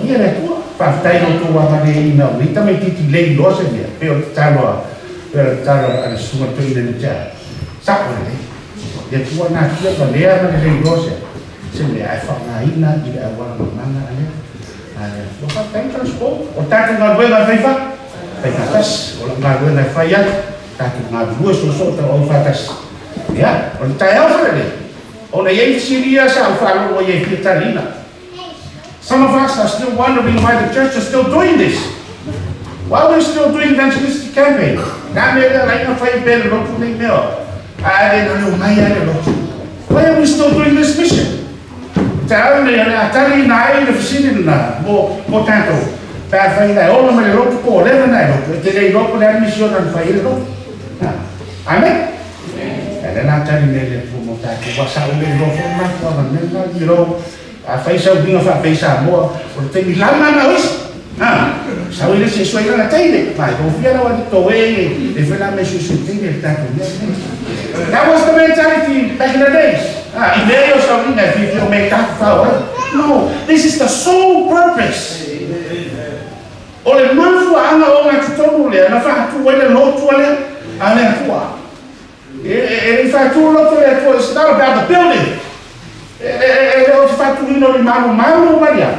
Viia le Atua. Faafetai i lo outou agalelei o nei tamaitiiti le iloa se mea, pei o le tatalo a pei o le tatalo a le susuga i le toeaina nei tea. Sao lelei. Le Atua natia valea ma le le iloa se se mea ae faaaogaina i le auala mamana a le a le Atua. Faafetai Transport. O le tatou galuega e fai fa fai faatasi. O lau galuega e fai atu, tatou galulue soosoo tauau faatasi. Ia, o le taeao foi lenei, ona e i ai fesili ia sa ou faalogo i ai e fia taliina. Some of us are still wondering why the church is still doing this. Why we still doing evangelistic campaign? Na mea lea laina fai pe le lotu nei mea. A le na leo mai a le lotu. Why are we still doing this mission? Te au nei ale atali na ai le fesili na mo mo tātou. Pe a fai lai ola mai le lotu po o leva na e lotu. E te lei lotu le misiona na fai i le lotu. Amen. E le na tali nei le tua mo tātou. Wa sa ule i lofu ma tua ma mea na i lo. A fai sau uiga faapea i Samoa, o le taimi lama na o isi. Ha, sau i le isi e sue i lana teine. Mai, o fia lau alii to e, e fai la me suesue teine le tatou mea lenei. That was the mentality back in the days. Ha, i mea ia o sauliga e fiafia o mea i tatou fao ai. No, this is the sole purpose. O le mafuaaga ogatotonu lea na faatu ai le lotu a le a le Atua. E le i faatu le lotu a le Atua, it's not about the building. E le o se faatuina o ni malumalu ma ia.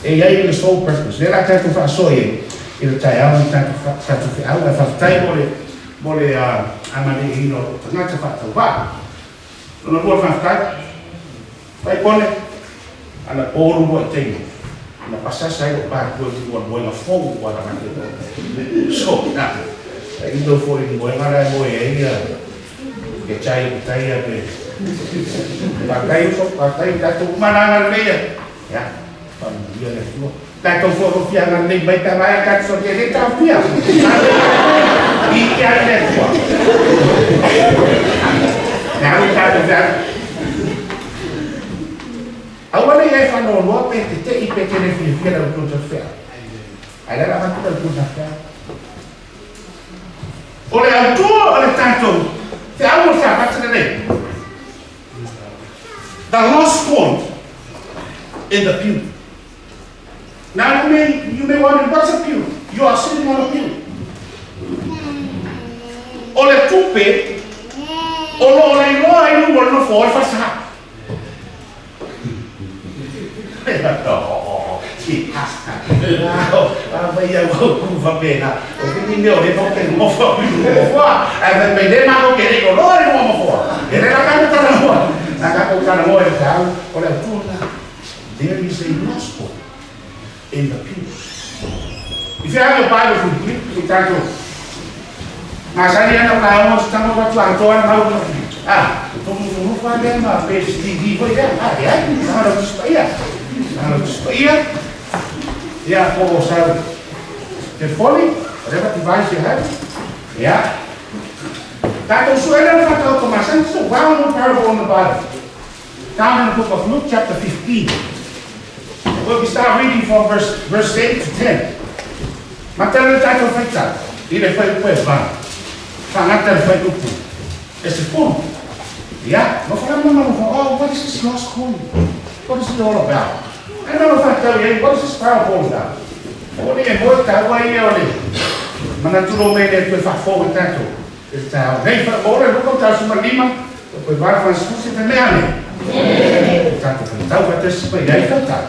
E i ai le sole purpose. Lea la tatou faasoa i ai i le taeao i tatou tatou feau. Ae faafetai mo le mo le amaleina o lou tagata faatauvaa. Lona lua faafetai. Faipone ana polu mo i taimi na pasasa ai lou patua i lua moega fou ua tagata i So, na, e ino foi i moega la e moe ai ia ke chai o tai a pe. Faafetai uso, faafetai tatou uma na agalelei ia. Ia, faamanuia le Atua. Tatou foi o lo o fia agalelei mai pe a maea tatou solia e le taofia. Viia ai le Atua. Le alu tatou feau. Aua ne i e faanoanoa pe tete'i pe te le fiafia la outou tafeau. Ae le ala avatu la outou tafeau. O le autu o le tatou feau o le Sapati lenei. The lost coin in the pew. Now you may wonder, what's a pew? You are sitting on a pew. O le tupe o lo o leiloa ai luga o le nofoa o le falesa. There is a gospel in the pew. If you have your Bibles with you, i tatou masani ana o lauga o se tama atu atoa na mau ah, tomotomofa lea ma pe Stevie foi lea, ah, leai, na lau Tusi Paia, na lau Tusi Paia, ia po o sau telefoni, whatever device you have, ia, tatou sue lea na whakaoto masani, it's a well-known parable in the Bible. Down in the book of Luke chapter 15. We'll be start reading from verse 8 to 10. Matau le tatou faitau i le fuaiupu e valu. Faagata le fuaiupu e 10. Ia, nofo lava ma nofo, oh, what is this lost coin? What is it all about? Ai ma lo faatau i ai, what is this parable all about? O le e moe taua ia o le manatu lo me le toe faafou i tatou. I le taeao nei, whakamō le luka o tau 15, o koe vara whanasusi te mea nei. O tātou whaitau whatasi mai ai whaitau.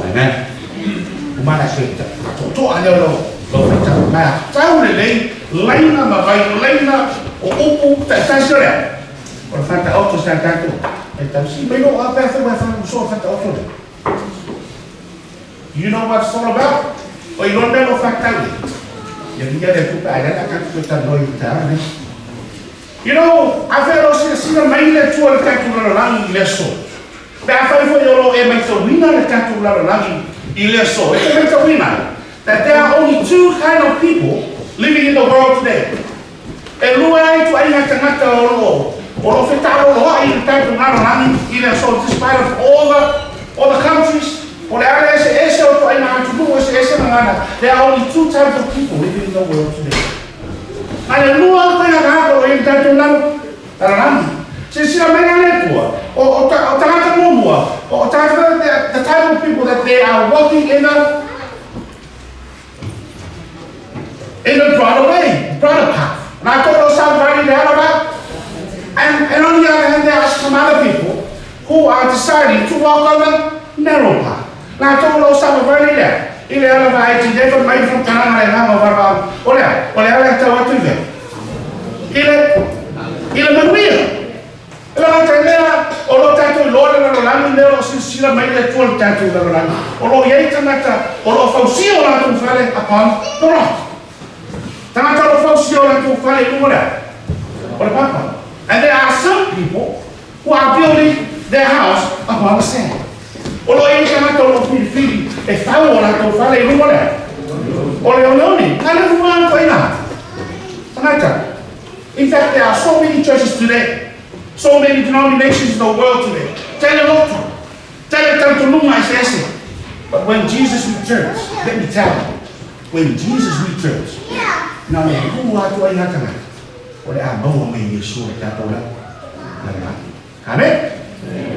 Amen. Umana se totoa lea o lau lau faitau. Ma tau lelei laina ma vai laina o upu taitasi o lea. O le fataoto sa tatou faitau. Si mai lou a pe a fai ua e faamusoa le fataoto lea. You know what it's all about? O i loa le mea o lo o fa'atau ai. Ia viia le Atua pe a leaga tatou toe talanoa i le taeao lenei. You know, afai o lo o silasila mai le Atua i le tatou lalolagi i le aso, pe afai foi o lo o e maitauina le tatou lalolagi i le aso, e te maitauina ai that there are only two kind of people living in the world today. E lua ai ituaiga tagata o lo o o lo o fetaaloloai i le tatou lalolagi i le aso despite of all the all the countries, po o le a le eseese o ituaiga atunuu eseese gagana, there are only two types of people living in the world today. Na le lua ituaiga tagata o lo o i ai i le tatou lalolagi. Silasila mai la le Atua, o o o tagata muamua, o o tagata the type of people that they are walking in the In the broader way, broader path. Latou o lo o sauvali i le ala va. And, and on the other hand, there are some other people who are deciding to walk on the narrow path. Latou o lo o sauvali i le i le ala va e ti leva mai le faamatalaga le agaga o Valavala. O le a? O le ala e tau atu i fea? I le, i le manuia. E le gata i lea, o lo o tatou iloa le lalolagi lea o lo o silasila mai le Atua i le tatou lalolagi. O lo o i ai tagata o lo o fausia o latou fale upon the rock. Tagata o lo o fausia o latou fale i luga o le a? O le papa. And there are some people who are building their house upon the sand. O lo o i ai tagata o lo o filifili e fau o latou fale i luga o le a? O le oneone. Na le lua atu ai na tagata. In fact, there are so many churches today, so many denominations in the world today. Tele lotu, tele talitonuga eseese. But when Jesus returns, let me tell you, when Jesus returns, na o le lua atu ai ngā tagata, o le a maua mai e Iesu le tatou lalolagi. Amen.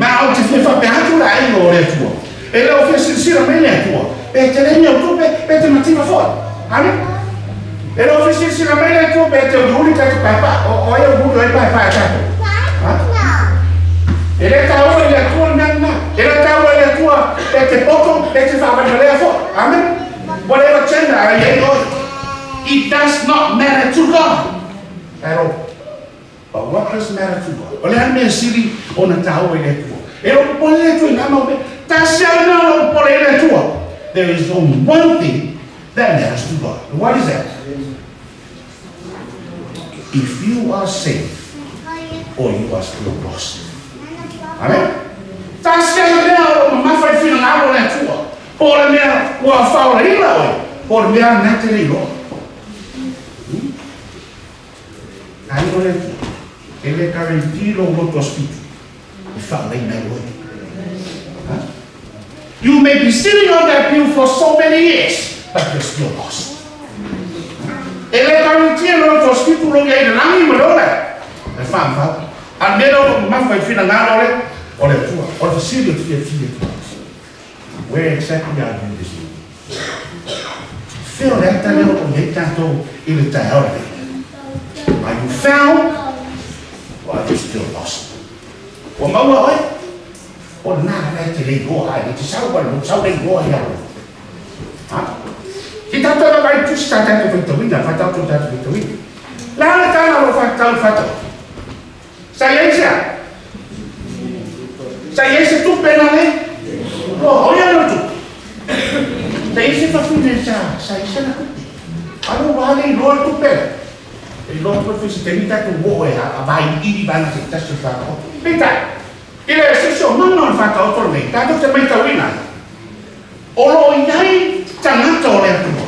Ma ou te fia faapea atu le aiga o le Atua. E le o fia silasila mai le Atua, pe tele ni au tupe, pe te mativa foi. Amen. E le o fia silasila mai le Atua pe te uliuli ta te paepae, o ai e uliuli o ai paepae a tatou. Ha? E le taua i le Atua le mea lena. E le taua i le Atua pe te poto, pe te faavalevalea foi. Amen. Whatever gender a i ai oe, it does not matter to God at all. But what does matter to God? O le a le mea sili ona taua i le Atua? E le o popole le Atua i nā mau mea. Tasi lava le mea o lo o popole ai le Atua. There is only one thing that matters to God. And what is that? If you are saved or you are still lost. Amen? Tasi lava le mea o lo o mamafa i le finagalo o le Atua. Po o le mea ua faolaina oe, po o le mea na te le iloa. Ai o le Atua, e le guarantee lou loto aso fitu e faalaina ai oe. Ha? You may be sitting on that pew for so many years, but you're still lost. E le guarantee lou loto aso fitu lou iai i le lagi ma le ola e whaamau. A le mea lea o lo o mamafa i finagalo o le o le Atua, o le fesili o te fiafia atu ai. Where exactly are you this morning? Fea o le ata lea o lo o i ai tatou i le taeao lenei? Are you found or are you still lost? Ua maua oe? O lena lava e te le iloa ai, e te sau ai, sau le iloa ia oe. Ha? Ki tatou lava i tusi tā tatou faitauina, whataoto tatou faitauina. La le tāna o lo whatatau i whatao. Sa i ai se a? Sa i ai se tupe na le? Loa, o ia le tupe. Sa i ai se fafine sa, sa i sana tupe. Alo wa le iloa le tupe la. E iloa tupe fai se taimi tatou oo e a vai iri vaega taitasi o le whataoto. Peitai, i le siosiomaga o le whataoto lenei, tatou te maitauina ai, o lo o i ai tagata o le Atua,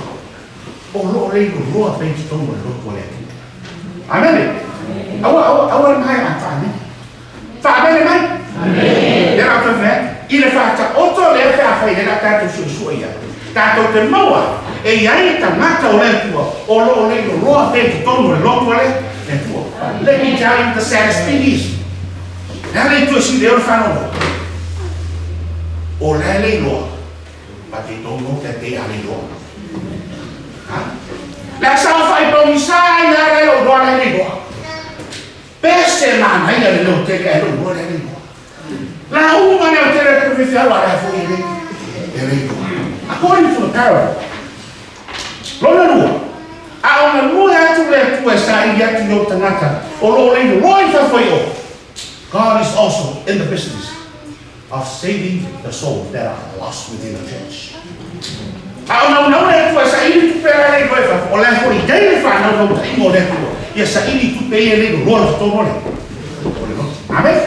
o lo o leiloloa pea i totonu o le lotu a le Atua. Amene. Aua, aua, aua le maea a faamene. Faamene mai. Amene. Le la toe fai atu. I le faataoto lea pe afai lea o le a tatou suesue i ai. Tatou te maua e i ai tagata o le Atua o lo o leiloloa pea i totonu o le lotu a le Atua. Let me tell you the saddest thing is, le a le itu e sili ai o le faanoanoa? O la e leiloa, but they don't know that they are leiloa. Ha? Le a saofai pogisa ai la le lou iloa la e leiloa. Pese manaia le leo tele ae lou iloa la e leiloa. La uma leo tele le tofefiau a la foi e le e leiloa. According to the parable, lona lua, a o galue atu le Atua e saili atu i ou tagata o lo o leiloa i fafo i o, God is also in the business. of saving the souls that are lost within the church. A o naunau le Atua e saili tupe la le iloa i fafo, o le a foi i ai le faanaunautaiga o le Atua, ia saili tupe ia e le loloa le totonu o le o le lotu. Amen.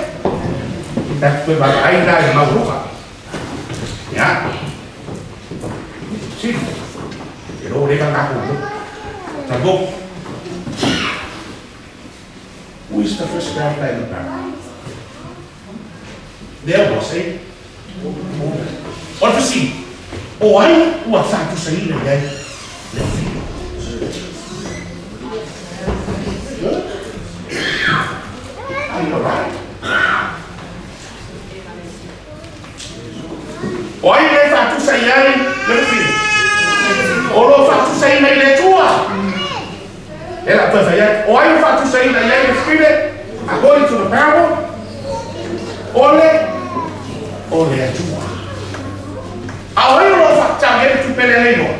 Tatou toe vaavaai la i le mau alofa. Ia. Sili. E lo le ka ngako lo. Tabo. Who is the first character in the parable? There was a woman. O le fesili, o ai ua faatusaina i ai le fili? Are you alright? O ai le faatusa i ai le fili? O lo faatusaina i le Atua. E la toe fai atu. O ai ua faatusaina i ai le fili? According to the parable, o le o le Atua. A o ai o lo o faatau i ai le tupe lea le iloa?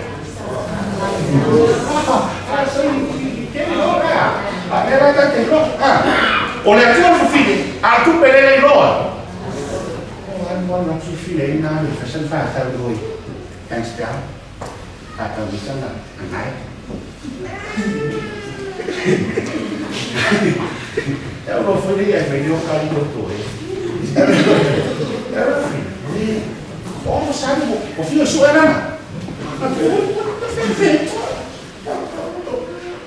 O le Atua le fafine, a o le tupe lea le iloa. Hands down.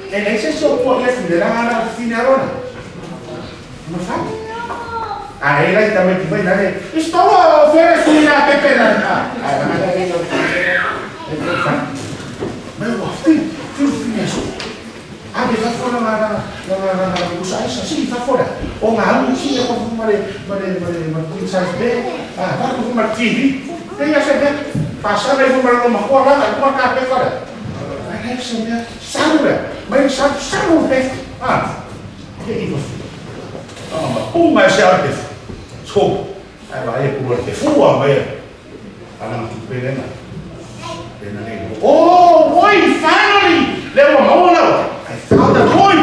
E leai se isi o tua ia fine la ala fine arona. Ma fai. A e lai tamaiti mai nale. Istolo o fere sui na pepe na. A e la le no. E fai. Mai ua fi, fi fi aso. A be fa fora la la la la la la usa esa si fa fora. O nga u si e ko mare mare mare mare queen size bed. A va ko mare TV. E ia se be. Pasa le ko mare ma ko la ko ka pe fora. Ai se me saru mai saru saru pe. Ah. E i Ah, ma uma se arte. So, ai va e ku te fua mai. Ana tu pelena. Pena le. Oh, boy, finally. Le wa maua I found the coin.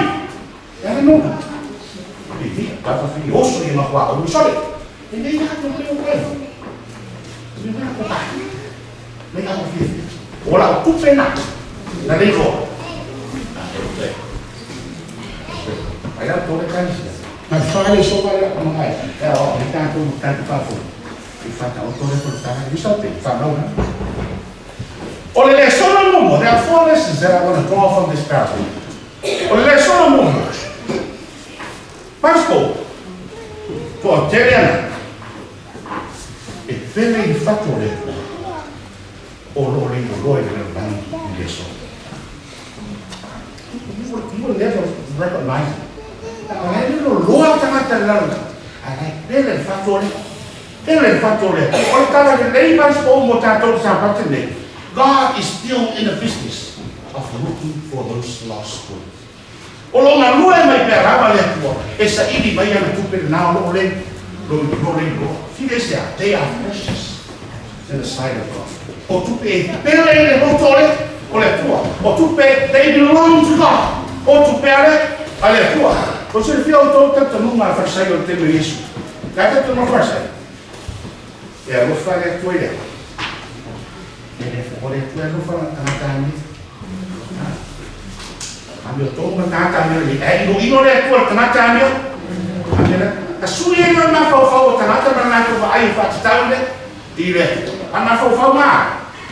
E no. E vi, ka fa fi oso i ma kwa o sorry. E nei na to le o kai. Ne na ko pa. Le ka ko fi. O la tu pena. Na le ko. Ai la to le kai. Ma fale so pa le ma kai. E o ni ta to ta to pa fo. I fa ta o to le ko ta ni so te fa no na. O le lesono momo, there are four lessons that I want to draw from this parable. O le lesono momo. Pasco, to tele e pele i fatto le o lo le lo le le le so. You will never recognize it. A le lo lo tangata la a le pele fatto le pele fatto le. O tala le lei pasco mo ta to sa patene. God is still in the business of looking for those lost ones. O lo nga lue mai pe rava le atua, e sa ili mai ana tupe na lo le lo lo le lo. Fide se they are precious in the sight of God. O tupe e pele le roto le o le atua. O tupe they belong to God. O tupe ale ale atua. O se fia o tau tata nunga farisai o te me Yesu. Ka tata nunga farisai. E a lofa le atua ile. E le fo le atua lofa na tangata ani. Ami o tō tangata ami le e ino ino le atua tangata ami o. Ami le ka sui e ngā mawhau o tangata ma ngā tō ai whātatau le i le a mawhau ngā.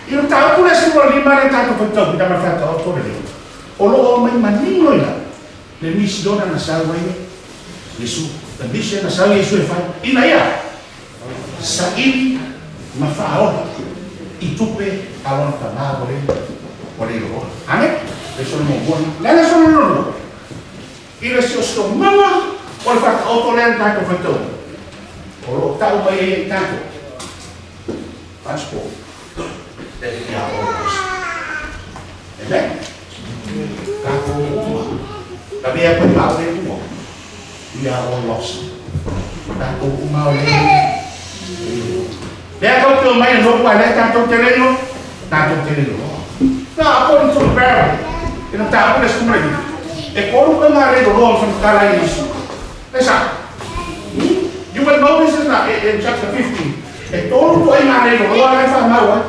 I no tāu pule sua lima le tātou whaitau ki tama whātau o tōre le. O lo o mai manino ila le misiona na sau ai Yesu, the mission na sau Yesu e whai. Ina ia, sa ili ma whaola i tupe alona tamā o le o le roa. Amen? Le sono mo buona. Le le sono no. I le sio sto mama o le whaka o tō lea tātou whaitau. O lo tau mai e i tātou. Pasco. That we are all lost. Amen? Tātou uma. La mea koe pao le uma. We are all lost. Tātou uma o le. Lea kau te o mai no kua lea tātou te leo. Tātou te leo. Nā, according to the parable. Ina tātou le skumare. E koru ka ngā reo roa whanakala i Yesu. Lesa. You will notice in chapter 15. E tolu to ai ngā lei loa lai wha mau ai.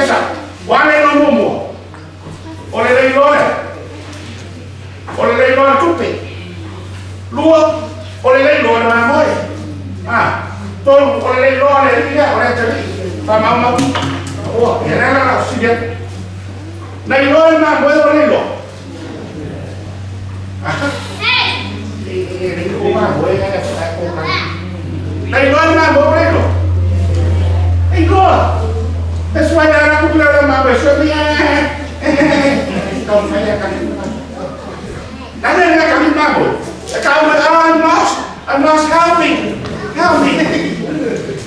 Esa, wa lei loa mua. O le lei loa. O le lei loa tupe. Lua, o le lei loa na mamoe. Ah, tolu, o le lei loa le lia, o le atali. Wha mau mau. O, e la la la silia. Nei loa le mamoe o lei loa. Ah, e lei o mamoe e o ka. Nei loa le mamoe o lei loa. Ei loa. That's why I don't know my way. So me, don't say I can't. I'm lost, help me, help me.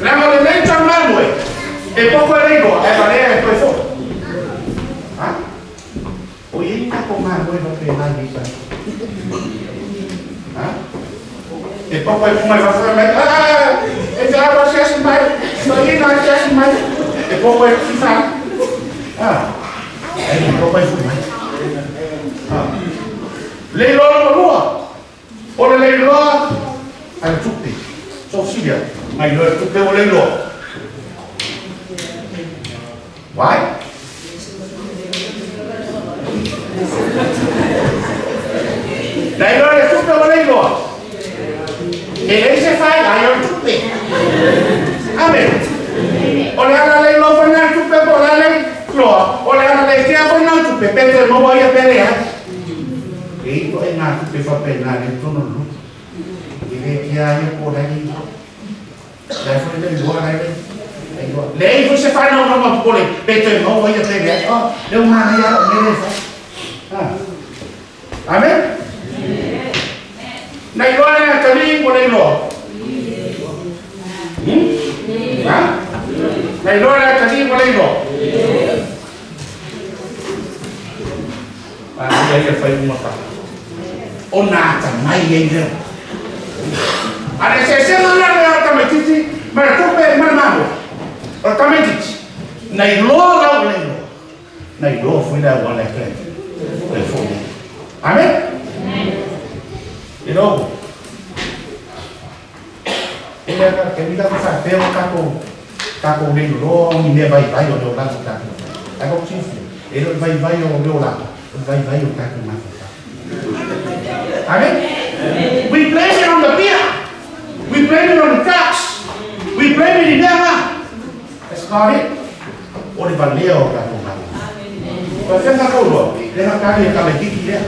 Leaga o lenei taumanu e poko e leiloa, ae valea e toe foʻi. Ha? O iai tatou mamoe faapena i nei taimi. Ha? E poko e puga i fafo e mai, e feaua asiasi mai, toeaina asiasi mai. E poko e fifa. Ha? E poko e fui mai. Ha? Leiloa lona lua. O le leiloa a le tupe. So silia, ngai loa le tupe o leiloa. Why? Nai loa le tupe o leiloa. E leai se fai ai o le tupe. Amen. O le ala leiloa foi na tupe po o le ala leiloa. O le ala leitea foi na tupe. Pe toe maua ia pe leai. E i toaiga tupe faapena le totonu o le lotu. E le tea ia po o le leiloa. Lai foi le iloa lai le iloa. Leai foi se faanaunauma popole pe toe maua ia pe leai. Oh, le manaia o mea le fai. Ah. Amen. Na iloa le atalii po le iloa. Ha? Na iloa le atalii po le iloa. Manaia ia fai uma fa. O nā atamai ai lea. A le eseesega la lea o le tamaitiiti ma le tupe ma le mamoe. O le tamaitiiti, na iloa lau le iloa, na iloa foi le auala e toe toe foi ai. Amen. You know, e lea ka taimi tatou faapea ua tatou tatou le iloa ni mea vaivai o le olaga o tatou. Ae tatou silafia, e le o le vaivai o le olaga, o le vaivai o tatou mafaufau. Amen. We blame it on the beer. We blame it on the drugs. We blame it i mea na. That's not it. O le valea o tatou mafaufau. Faapefea tatou iloa? Le na tali e tamaitiiti lea.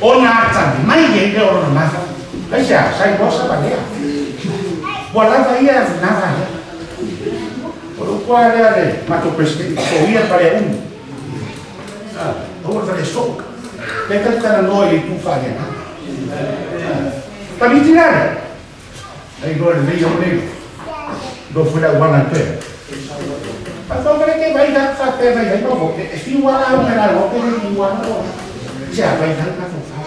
Ona atamai ai lea o lona mafaufau. Aisea? Sa iloa sa valea. Ua lava ia na valea. O le upu lava lea a le matou Presidente, soia le valea umi. Aua le valea soo. Lea tatou talanoa i le itu faaleagaga. Tamaiti la lea. Na iloa lelei au nei. Iloa foi le auala e toe. Faatoa le te vai tatou faapea vai vai mafaufau. E fiu lava au mai lalo pe le fiu lava. Se a vai vai mafaufau.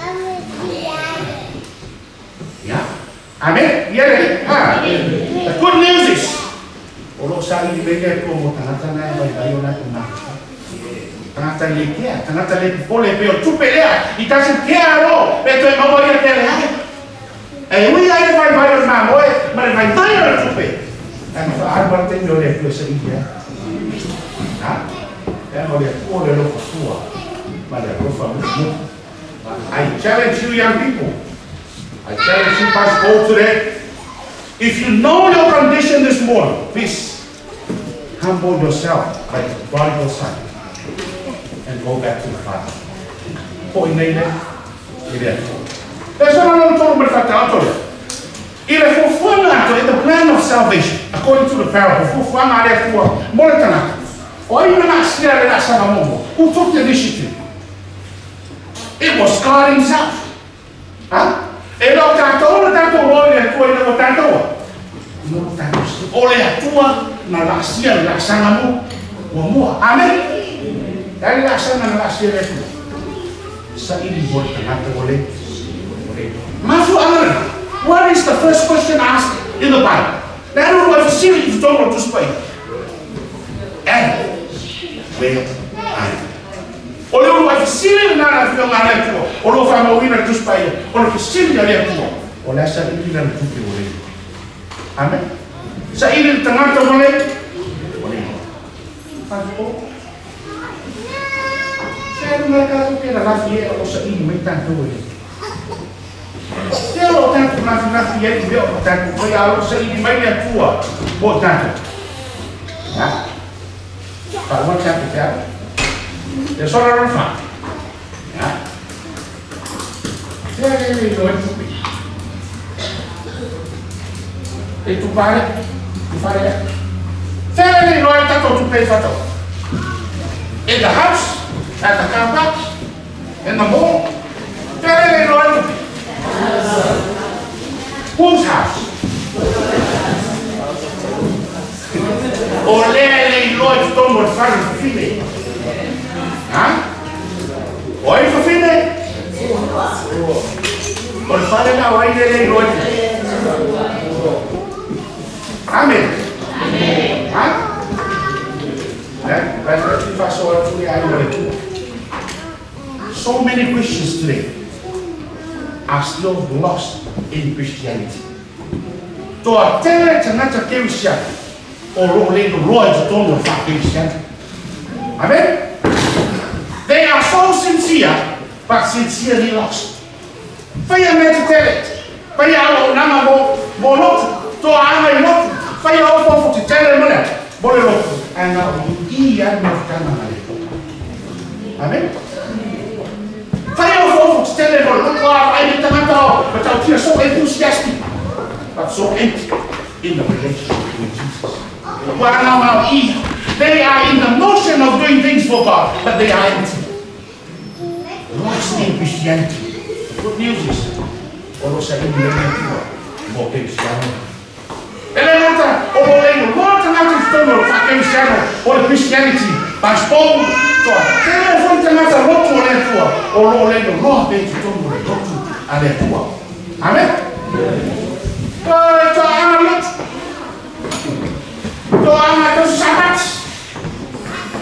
Ya. Amen. Ia le. Ha. The good news is o lo o saili mai le Atua mo tagata na e vaivai o latou mafaufau. Tagata le kea, tagata le popole pei o le tupe lea i tasi kea alo pe toe maua ia pe leai. E ui ai le vaivai o le mamoe ma le vaivai o le tupe. Ae na faaalu lava le taimi o le Atua e saili ai. Ha? Leaga o le Atua o le alofa fua ma le alofa mumutu. I challenge you young people. I challenge you Pastor Paul today. If you know your condition this morning, please humble yourself like the prodigal son and go back to the Father. Foʻi nei lea i le Atua. Le aso lona tolu ma le faataoto lea, i le fuafuaga atoa, in the plan of salvation, according to the parable, fuafuaga a le Atua mo le tagata, o ai na laasia le laasaga muamua? Who took the initiative? It was God himself. Ha? E le o tatou na tatou loa i le Atua ina ua tatou a? Ina ua tatou sili. O le Atua na laasia le laasaga mo muamua. Amen. E a le laasaga na laasia e le Atua? Saili mo le tagata ua le ua le iloa. Mafuaaga lena. What is the first question asked in the Bible? Le a le uluai fesili i totonu o le Tusi Paia? Adam, where are you? O le uluai fesili lena a le Afioga a le Atua o lo o faamauina i le Tusi Paia, o le fesili a le Atua, o le a saili lana tupe ua le iloa? Amen. Saili le tagata ua le ua le iloa. Faafetai. Se alu mai tatou ke lalafi e o saili mai tatou e le. Se o lo tatou lafilafī ai i mea o tatou faia, a o lo o saili mai le Atua mo tatou. Ha? Faalua le tatou feau. Le aso la lona fa. Ha? Se le le iloa ai tupe. E tupale, tupale ya. Se le le iloa ai tatou tupe i fatau. In the house, at the car park, in the mall. Se le le iloa ai tupe. Whose house? O lea e le iloa i totonu o le fale fafine. Ha? O ai fafine? O le fale la o ai le le iloa i Amen. Ha? So many Christians today are still lost in Christianity. Toatele tagata Kerisiano o lo o le iloa i totonu o le faa-Kerisiano. Amen? They are so sincere, but sincerely lost. Faia mea tetele, faia auaunaga mo, mo lotu, toaaga i lotu, faia ofoofo tetele mo le, mo le lotu, ae na o i i lava le mafutaga ma le Atua. Amen? Faia ofoofo tetele mo le lotu, a vaai le tagata o matautia so enthusiastic, but so empty in the relationship with Jesus. Ua agaogao i, they are in the motion of doing things for God, but they are empty. Lost in Christianity. The good news is, o lo o saili mai le Atua mo Kerisiano. E le gata o lo o leiloa tagata i totonu o le faa-Kerisiano o le Christianity, Pastor, toatele foi tagata lotu o le Atua o lo o leiloa pea i totonu o le lotu a le Atua. Amen. Oi, toaaga lotu. Toaaga tausi Sabati.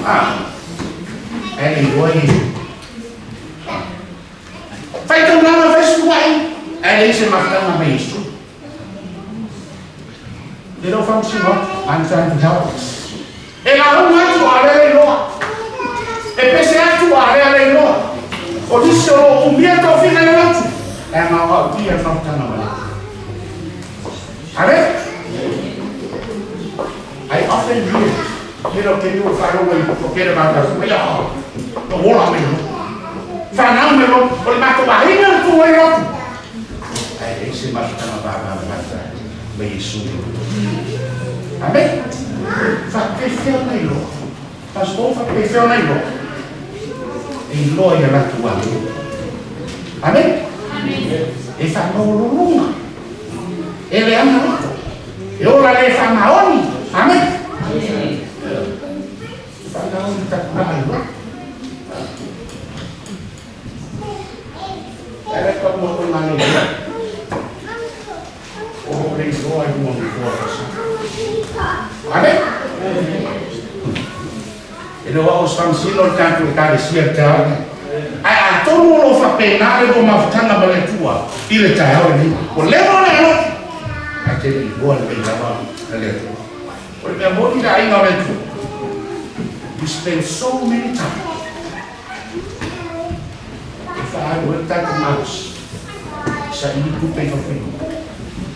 Ah. Ae le iloa Iesu. Faitaulaga fai suluai, ae leai se mafutaga ma Iesu. E le o faamasino atu, I'm trying to help us. E lauga atu a lea le iloa. E pese atu a lea le iloa. O nisi o lo o umia tofiga i le lotu, ae gaogaotia le mafutaga ma le Atua. Amen? I often hear, can you faalogo i forget about us. Mai ah, no ola mai lotu. Whanau mai lotu. O le matou aiga le tu ai lotu. Ae leai se mafutaga vavavata ma Iesu. Amen. Faapefea ona iloa. Pastor, faapefea ona iloa. E iloa i a latou ago. Amen. E faamaualuluga. E leaga loto. E ola le faamaoni. Amen. Faamaoni tapulaa i loto. Ae le tau mo tona le iloa. O lo le iloa i luga o le nofoa o le Amen. E le o au o se faamasino le tatou Ekalesia i le taeao lenei. Ae atonu o lo o faapena le lua mafutaga ma le Atua i le taeao lenei. Ua leva ona e lotu, ae te le i iloa lelei lava e le Atua. O le mea moni le aiga o le Atua, we spend so many time e faaalu ai le tatou malosi, saili tupe i fafo,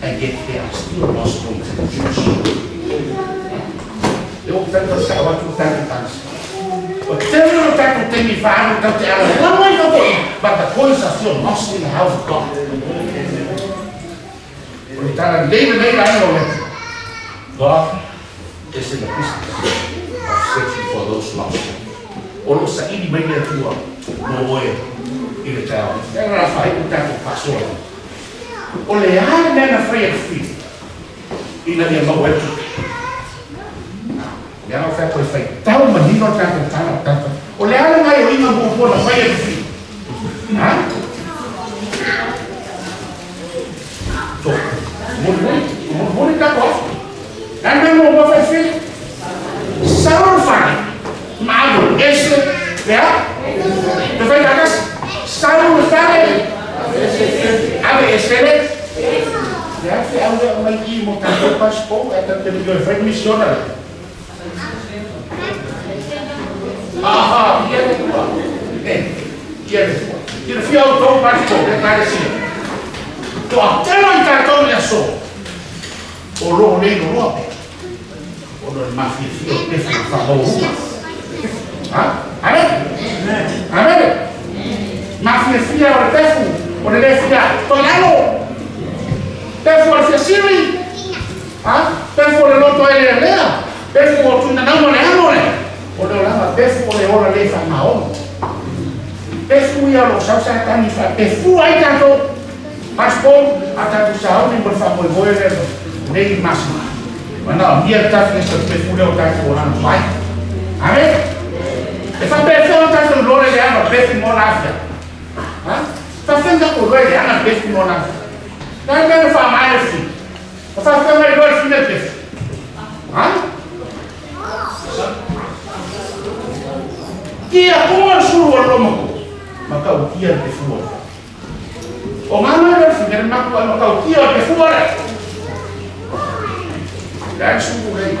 and yet there are still lost going to the church. E oo tatou sao atu tatou kanisa. Ua tele lo tatou taimi faaalu tatou te alalaga i fafo i, but the coins are still lost in the house of God. O le tala lelei lenei vaega o le Atua. God is in the business of searching for those lost. O lo o saili mai le Atua mo oe i le taeao nei. E ala faaiu le tatou faasoa nei. O le a le mea na fai e le fili ina ia maua ai le tupe? O le ala o fea toe faitau manino le tatou tala o tatou. O le a le gaioiga muamua na fai e le fili? Ha? So, mulimuli, mulimuli tatou afa. Le a le mea muamua fai e le fili? Sau le fale, ma alu ese le a? Toe fai faatasi. Sau le fale, ave ese le. Le a feau lea aumai i i mo tatou passport ae tatou te le i o e fai le misiona lea. Aha, ia le Atua. Eh, ia le Atua. Silafia outou passport le Ekalesia. Toatele i tatou i le aso o lo o le loloa pea ona o le mafiafia o pefu o le faamaualuga. Ha? Amen. Amen. Mafiafia o le pefu o le le fia toilalo. Pefu o le fia sili. Ha? Pefu o le loto e lealea. Pefu o tuinanau ma le amo le. O le olaga pefu o le ola le faamaoni. Pefu ia o lo o sau Satani faapefua ai tatou. Passport a tatou sauni mo le faamoemoe lea nei masina. Manaomia le tafi ese o le pefu lea o tatou olaga fai. Amen. E faapefea ona tatou iloa le leaga o le pefu ma ona afia? Ha? Faafefea ona tatou iloa le leaga o le pefu ma ona afia? Le a le mea na faaaoga ai le fili? E faafefea ona iloa e le fili le pefu? Ha? Tia kuma le sulu o le lomatua, matautia le pefua. O ngā mai le fili, le matua e matautia le pefua le. Le a le sulu lei.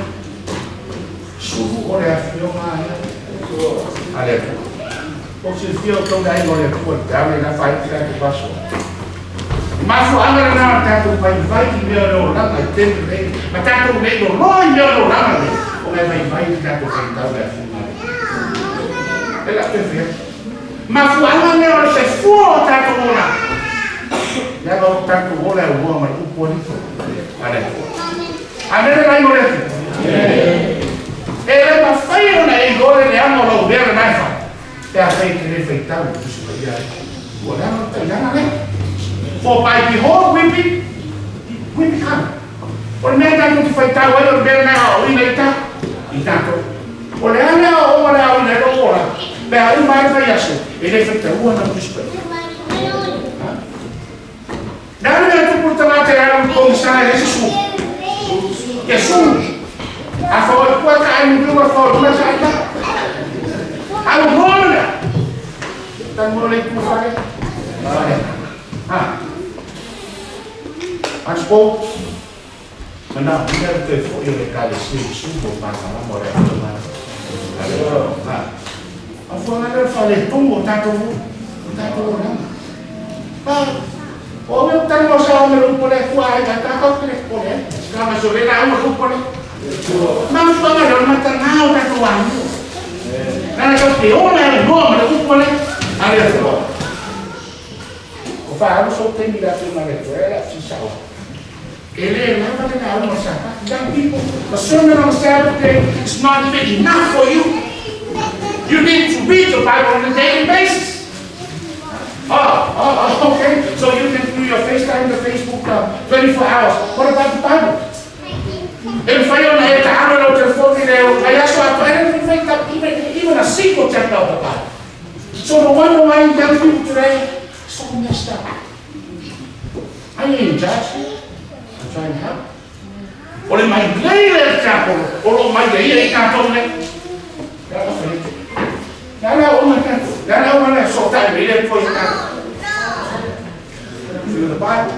Sulu o le afioga aia. A le Atua. O silafia outou le aiga o le Atua, le peau le na whaiti la te paso. Mafuaaga lena o le tatou vaivai i mea o le olaga i taimi lenei, ma tatou le loloa i mea o le olaga lenei, ona e vaivai le tatou faitau i le Afioga a le Atua. E le o toe fai atu. Mafuaaga lea o le fefua o tatou olaga, leaga o tatou ola e aunoa ma le upu a le Atua. Amene le aiga o le Atua. E le mafai ona e iloa le leaga o lau mea lena e fai, pe afai e te le faitau i le Tusi Paia ai. Ua leaga le taiala lea. For by behold we be, we become. O le mea tatou te faitau ai o le mea lena e aoaoina i ta, i tatou. O le a le aoaoga le aoaoina ai lou olaga, pe a uma ai le vaiaso, e le faitaua lau Tusi Paia. Ha? Le a le mea e tupu i le tagata e alu i le pogisa e leai se sulu? Ke sulu. A fao i tua ka ai muliu a fao i luma sa ai la. Alu loa le mea. Tago le itu fale. Fale. Ha. Aso. Manaomia le toe foi o le Ekalesia i Iesu mo le malamalama o le Afioga a le Atua. Mafuaaga lea o le faaletonu o tatou o tatou olaga. Pa, o au e ou talanoa sao me le upu a le Atua ai a tatou te le popole ai. Sika ma so le lauga le upu a le Mafuaaga lea o le mataga o tatou amio. Lana tatou te ola e aunoa ma le upu a le a le Atua. O faaalu sou taimi i le Afioga a le Atua, e le a fisao. E le lava le lauga o le Sapati. Young people, the sermon on the Sabbath day is not even enough for you. You need to read your Bible on a daily basis. Oh, oh, oh, okay. So you can do your FaceTime, the Facebook 24 hours. What about the Bible? E mafai ona e taalo i lau telefoni i le vaiaso atoa, e le mafai even a single chapter of the Bible. So no wonder why young people today are so messed up. I ain't judging, I'm trying to help. O le mailei lea le tiapolo o lo o mailei ai tatou nei. Le a fai atu. Le a le aoga tatou. Le a le aoga lea fesootai mai le Atua ia tatou. Feel the Bible.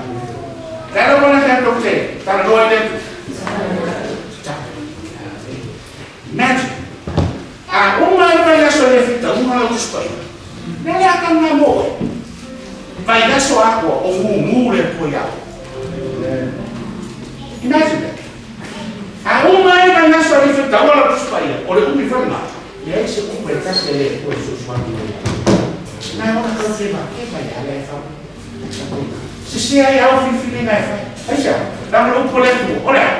Le a le aoga lea tatou te talanoa ai le Atua. Imagine. A uma ai le vaiaso e le fitauga lau Tusi Paia. Le a le ata lena mo oe. Vaiaso atoa o gugu le Atua ia oe. Imagine that. A uma ai le vaiaso e le fitauga lau Tusi Paia, o le umi foi lena. Leai se upu e tasi a le Atua e fesoasoani ai ia oe. Na e ona tau kevakeva ia lea e fau. Sese ai au filifiliga e fai. Aisea? Leaga o le upu a le Atua, o le a?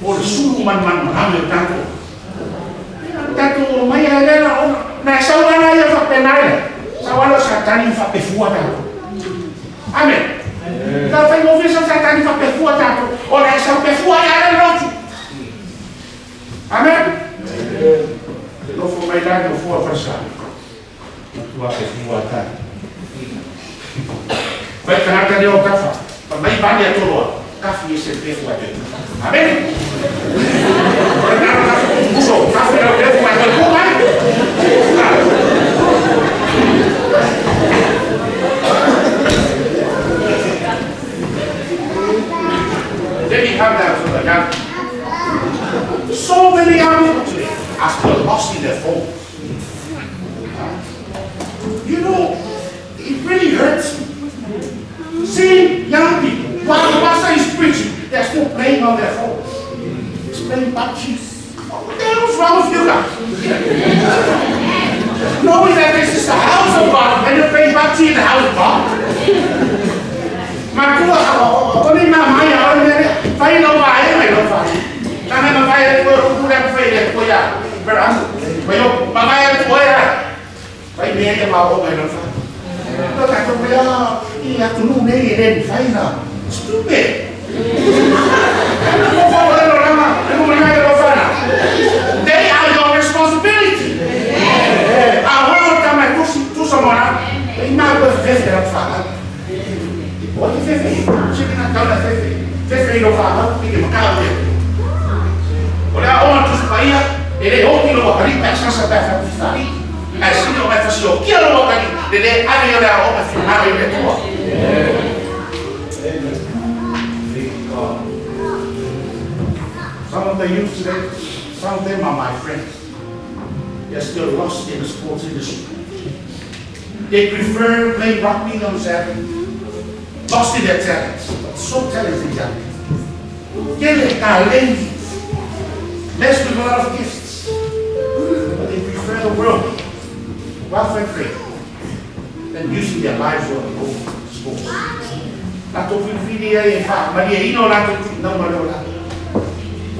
O le sulu manumanumalama o tatou. Tatou omai ae lea la ona. Na e sau ala ia faapena ai lea. Sau ala o Satani ma faapefua tatou. Amen. Na faigofie sau Satani faapefua tatou. Ona e sau pefua ai ala le lotu. Amen. Te nofo mai la nofoa falesa. Matua pefua tatou. Fai tagata lea o tafa. Fa mai vale a toloa. Kafi ese le pefu a te. Amen. O le nalo kafi uso. Kafi lau pefu a te ku mai. cup of tea in the house, Bob. Matua, o ni ma mai a o le fai no vai mai no fai. Tanga ma vai ko ku le fai le ko ya. Pero mai o ma vai ko ya. Fai me ya ma o mai no fai. No ta ko ya i a tu nu ne le fai na. Stupid. They are your responsibility. A o ta mai tu so mona. E ma ko fefe la fa. O te fefe, se na taula fefe. Fefe lo fa, i te makau e. O le a ona tusi paia, e le oki lo wakari, pe sasa pe fa fari. A si o pe fa si o kia lo wakari, le le ave o le a ona fi mare le tua. Some of the youth today, some of them are my friends. They're still lost in the sports industry. They prefer playing rugby on Saturday. Lost in their talents, but so talented young people. Kele talent, blessed with a lot of gifts, but they prefer the world, wealth and fame, than using their lives on the sports. Lato filifili ai e wha, maria ino lato nau ma leo la.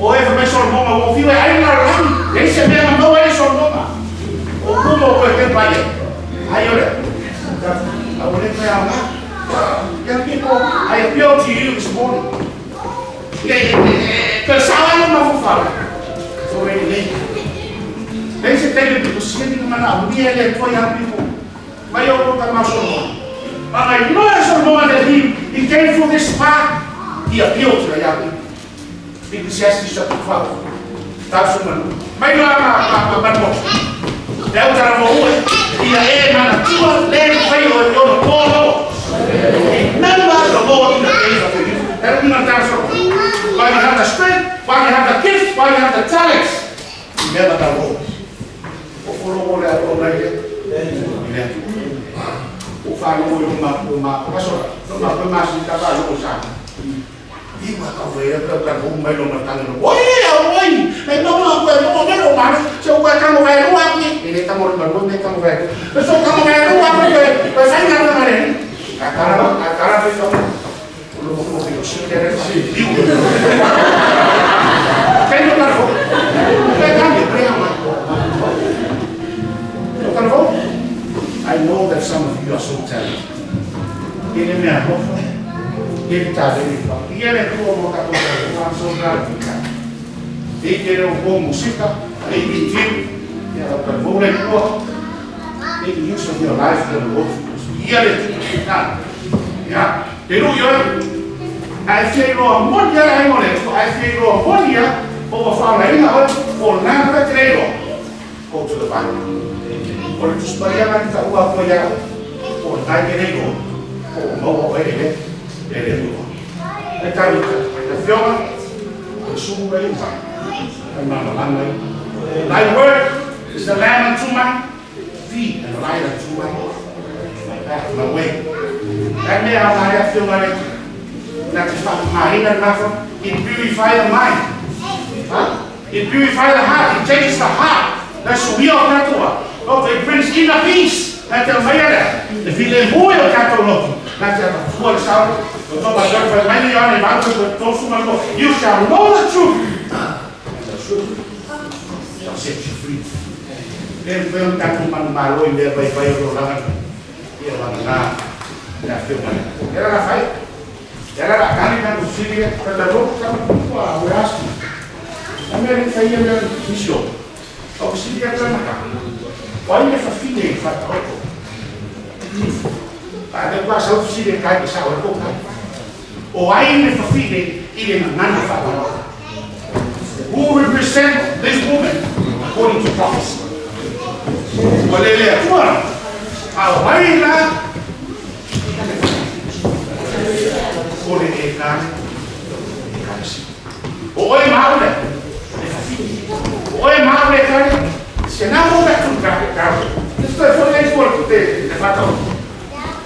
O e whamai solomoma, o fiwa ai ngā rangi, e se mea nga maua e solomoma. O kumo o koe te pai e. Ai ore, a o le koe au ngā. Young people, I appeal to you this morning. It's already late. They said, David, because young people. But I know that he came through this path. He appealed to the young people. Ecclesiastes chapter 12. That's what Remember the Lord in the days of your youth. While you have the strength, while you have the gifts, while you have the talents, remember the Lord. I know that some of you are so talented. I'm so glad you can. Make use of your life for the Lord. Go to the Bible. Thy word is the lamp unto my feet and the light unto my path, my way. It purifies the mind. Huh? It purifies the heart. It changes the heart. That's the real tattoo. It brings inner peace. You shall know the truth, and the truth shall set you free. Who represent this woman according to prophecy?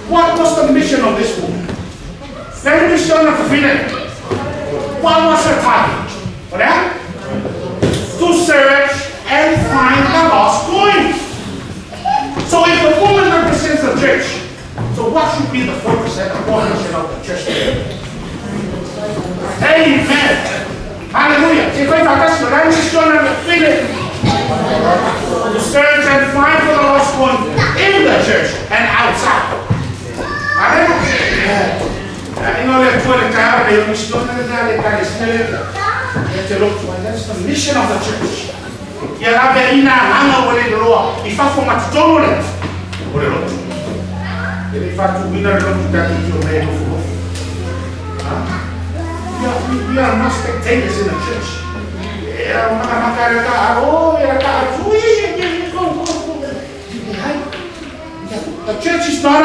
What was the mission of this woman? The mission of the What was her target? To search and find the lost coin. So if the woman represents the church, whakasi, o le misiona le file. To search and find for the lost one in the church and outside. Amen? Inga o le Atua le taeao lenei, o misiona lena a le Ekalesia le e te lotu ai. That's the mission of the church. Ia laveaiina agaga ua le loloa i fafo ma totonu o le o le lotu. E le i faatuina le lotu tatou te omai ai nofonofo. Ha? We are, we are not spectators in the church. E makamaka le ta alo, e la ta atu, e go, go, go. Leai. The church is not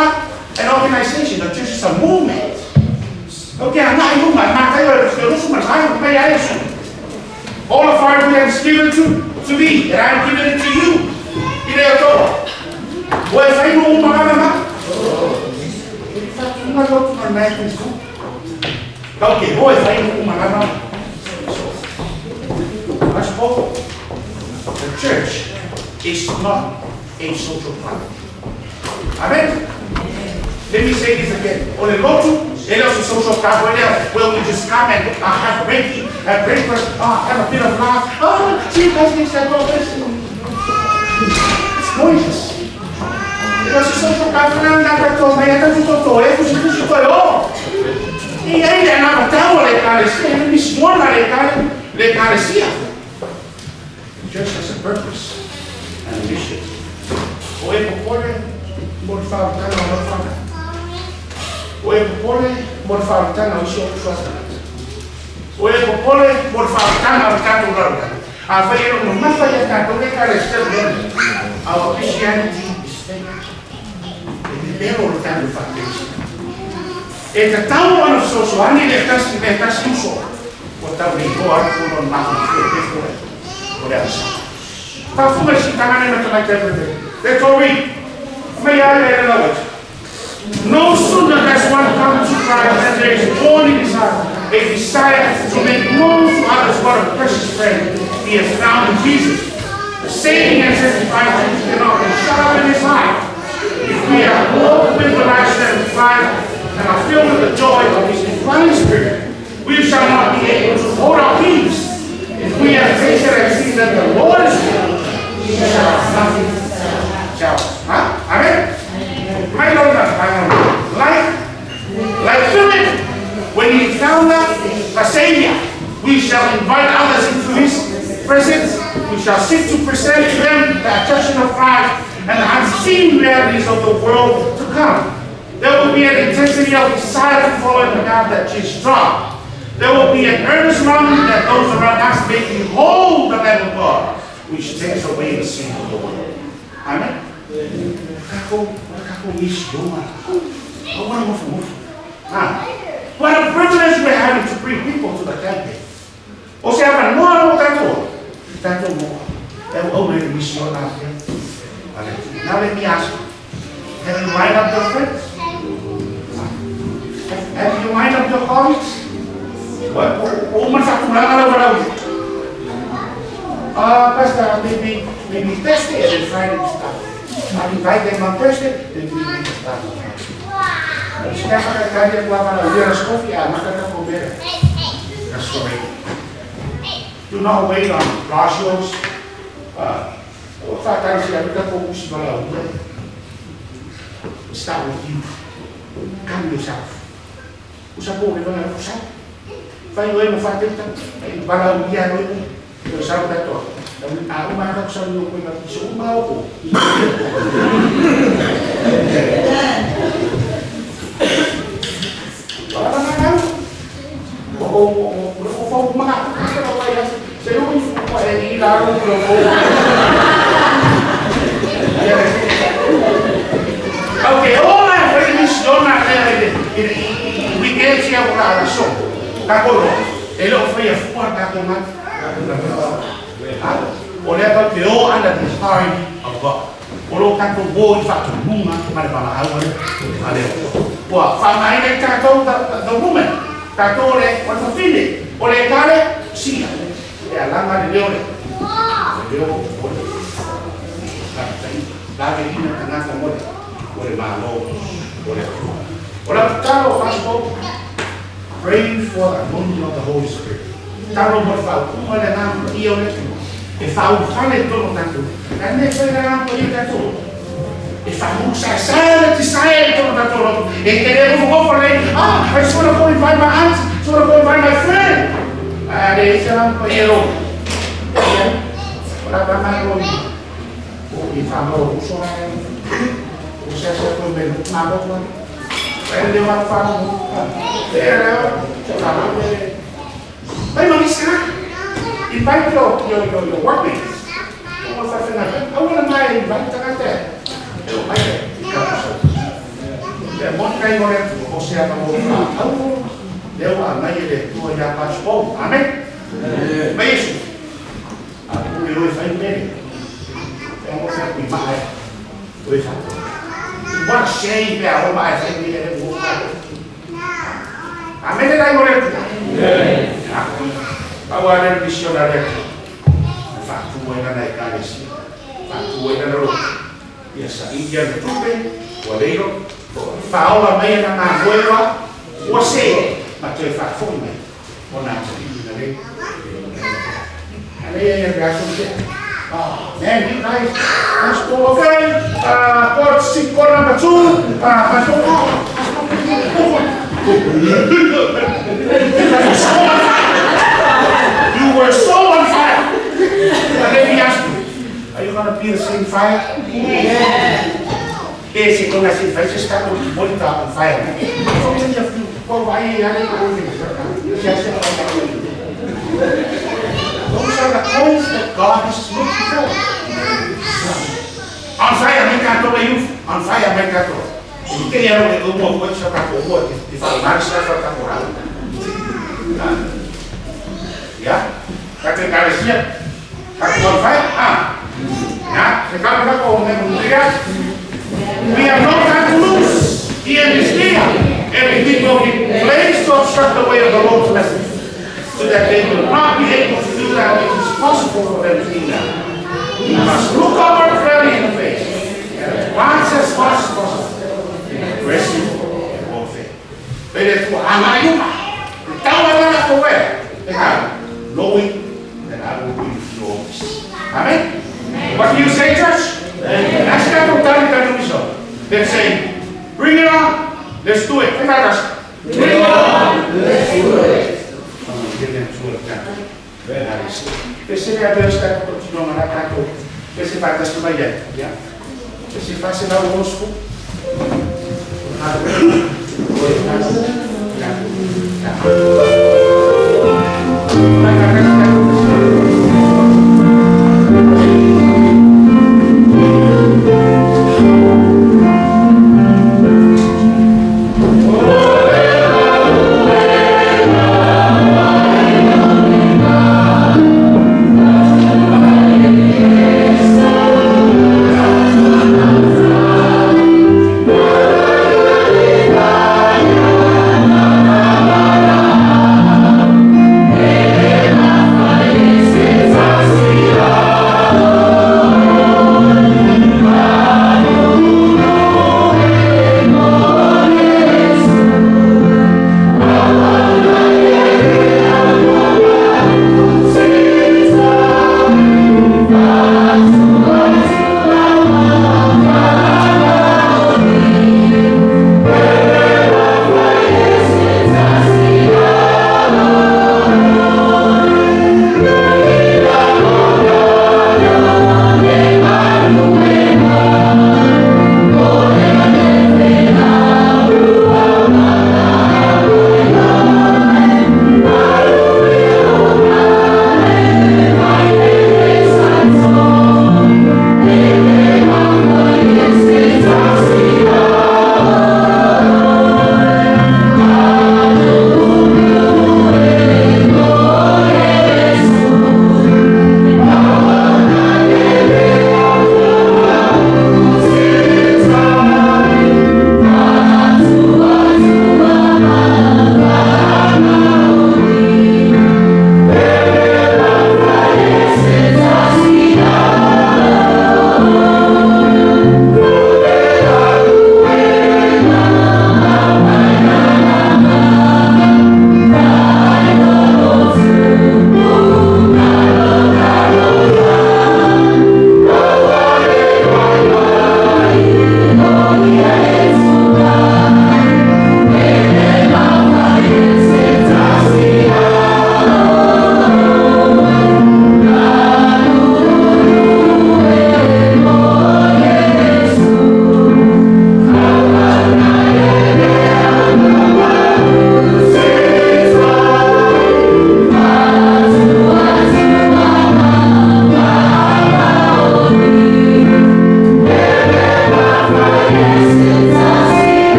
an organization, the church is a movement. Ou te agai i luma, e matai o le rusu ma le vae, mai a Iesu. All authority has given to me, and I am giving it to you. I le Atua. Ua e fai mo uma lava ma. E whatunga lotu na nei te so. Kau ke hoa e fai mo uma lava. I suppose the church is not a social club. Amen. Let me say this again. O le lotu, e le o se social club where we just come and have breakfast, have a bit of laugh. Oh, see you guys next time. God bless you. It's pointless. E le o se social club na na ka to mai ata tu to to e fusi fusi to e o. E ai le ana matau le ekalesia, e misiona le ekalesia. The church has a purpose and a mission. O e popole mo le faautaga o lau fanau. O e popole mo le faautaga o isi ou uso a tagata. O e popole mo le faautaga o le tatou lalolagi. Afai e le o mamafa ia tatou le Ekalesia lenei, our Christianity is fake. E lelelo le tatou faakerisiano. E tatau ona fesoasoani le tasi le tasi uso ua tau le igoa atu ona o le mafaufau e pefo ai o le agasala. Faafofoga i le siitaga nei ma tamaitai pepelo. Le Tori, mai ai le lau atu. No sooner has one come to Christ than there is born in his heart a desire to make known to others what a precious friend he has found in Jesus. The saving and sanctifying truth cannot be shut up in his heart. If we are walked with the life sanctified and are filled with the joy of his divine Spirit, we shall not be able to hold our peace. If we have tasted and seen that the Lord is good, we shall have nothing to tell. Huh? Amen? Mai lona, like Philip, when he found the Savior, we shall invite others into his presence. We shall seek to present to them the attraction of Christ and the unseen realities of the world to come. There will be an intensity of desire to follow in the path that Jesus trod. There will be an earnest longing that those around us may behold the Lamb of God, which takes away the sin of the world. Amen? Kako, kako misiona. Aua le nofonofo. Ah. What a privilege we're having to bring people to the campaign. O se avanoa lo tatou, tatou mo. E o le misiona ake. Now let me ask you, have you lined up your friends? Have you lined up your colleagues? O uma whaatulanga lau walau. Pastor, maybe Thursday and then Friday we start. I invite them on Thursday, then we start on Friday. Sika whakatari atu a wala ua skofi a makaka ko mera. That's the way. Do not wait on ratios. O whakatari si aruka ko usi wala ua. Start with you. Come yourself. Usa po le wala usa. Whai oe ma whakatari ai wala ua oe. O sa katoa. A uma ka sa no ko na so uma o. Wala na na. O o o o o o maka ka pa ya. Se o o e i la ro ko ko. Okay, o na foi misiona le i weekend sia ora la so. Ka ko ro. E lo foi a fua ka ko ma. O lea tau te o under the authority of God. O lo tatou o i whaatumunga ma le valaau ale ale Ua whaamaina i tatou the woman. Tatou le o le whawhine. O le kale sia. E alanga le leo le. Le leo o le. La ve ina tangata mo le. O le malo. O le atua. O la tutalo o Pastor. Pray for the anointing of the Holy Spirit. Tatalo mo le faaupuga le Agaga Paia o le Atua e faaulufale i totonu o tatou. O le a le mea e fai ai le Agaga Paia o le Atua? E faaulusaesae le tisae i totonu o tatou loto. E te le nofonofo lelei, Ah, I just want to go invite my aunt, I just want to go invite my friend. Ae a leai se Agaga Paia i lou, ia, o le a pe a malo i o i whanau o uso ai, o seasea koe mai lotu ngā motu ai. Ai le wā whanau mo, e reo, se whanau e, mai manisa, invite your workmates. O ngā whawhenga, au wana mai invite tangata e, e o mai e, i ka pusa. E moni kai ngore atu, o sea ka mo wha, au, leo a mai e le tua ia paspo. Amen. Mai Yesu. A pule oe fai mele. E ngo fai kui maa e. Oe fai. What a shame pe a o maa e fai mele le mo fai. Amen e lai ngore atu. Pau a le missionary atu. Whaatua ina na e kalesia. Whaatua ina na roto. Ia sa ia le tupe, ua leiro, whaola mai na ngā moewa, ua se, ma toe whaafoi mai. O nā te na le. Ale ia ia aso te. Oh, man, you guys, pastor, okay. Court seat court number 2. Pastor, oh, pastor, you were so on fire. But let me ask you, are you going to be the same fire? Yeah. Eh, se kona se fai se sta ko molita on fire. So many of you, well, why are you Those are the coins that God is looking for. On fire, me kato youth. On fire, me kato. I te ia e umo ko sa ka ko mo ti fa mar sa fa ka moral. Ya. Ka te karesia. Ka on fire. Ah. Ya, se ka ka ko me We have no time to lose. The end is near. Everything will be placed to obstruct the way of the Lord's message, so that they will not be able to do that which is possible for them to do now. We must look our clearly in the face and advance as fast as possible in aggressive warfare. Pele tu anayuma. Tawa na ko we. Knowing that I will be with you always. Amen? What do you say, church? That's not what Let's say, bring it on. Let's do it. Bring it on. Let's do it.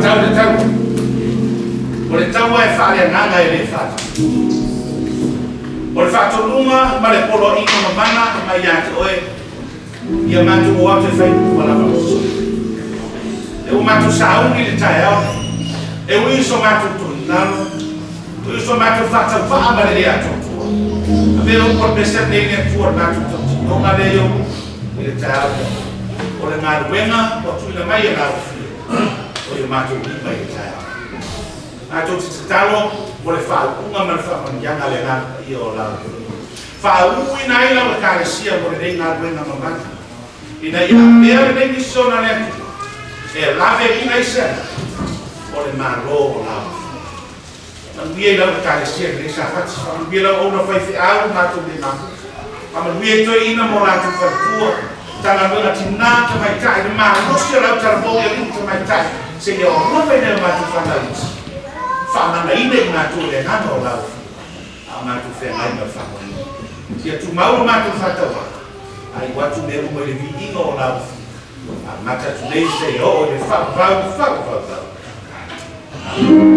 Faatau le tau. O le taua e faaleagaga e lē faatau. O le faatonuga ma le poloaiga mamana mai ia te oe, ia matou o atu e fai uma lava ma sosoo. E ua matou sauni i le taeao lenei, e ui i so matou toilalo, e ui i so matou faatauvaa ma le lē atoatoa. Avea upu o le pese lenei le Atua i le matou tautinoga lea i ou luma i le taeao lenei. O le galuega ua tuuina mai e Lau Afioga o i o matou lima i le taeao. Matou te tatalo mo le faauuga ma le faamanuiaga a le Agaga Paia o Lau Afioga. Faauuina ai lau Ekalesia mo lenei galuega mamana, ina ia avea lenei misiona a le Atua e laveaiina ai se agaga o le Malo o Lau Afioga. Manuia i lau Ekalesia i lenei Safati. Faamanuia lau auauna faifeau ma matou le mafuta. Faamanuia i toeaiina ma o latou faletua. Matagaluega Tinā, Tamaitai, le malosi o lau talavou i alii ma tamaitai, seia oo lava i nai o matou fanau iti. Faamanaina i matou e le Agaga o lau Afioga, a o matou feagai ma le faamoemoe. Ia tumau lo matou faatauaga, a iu atu mea uma i le viiga o lau Afioga. Amata atu nei seia oo i le faavavau, faavavau. Amene.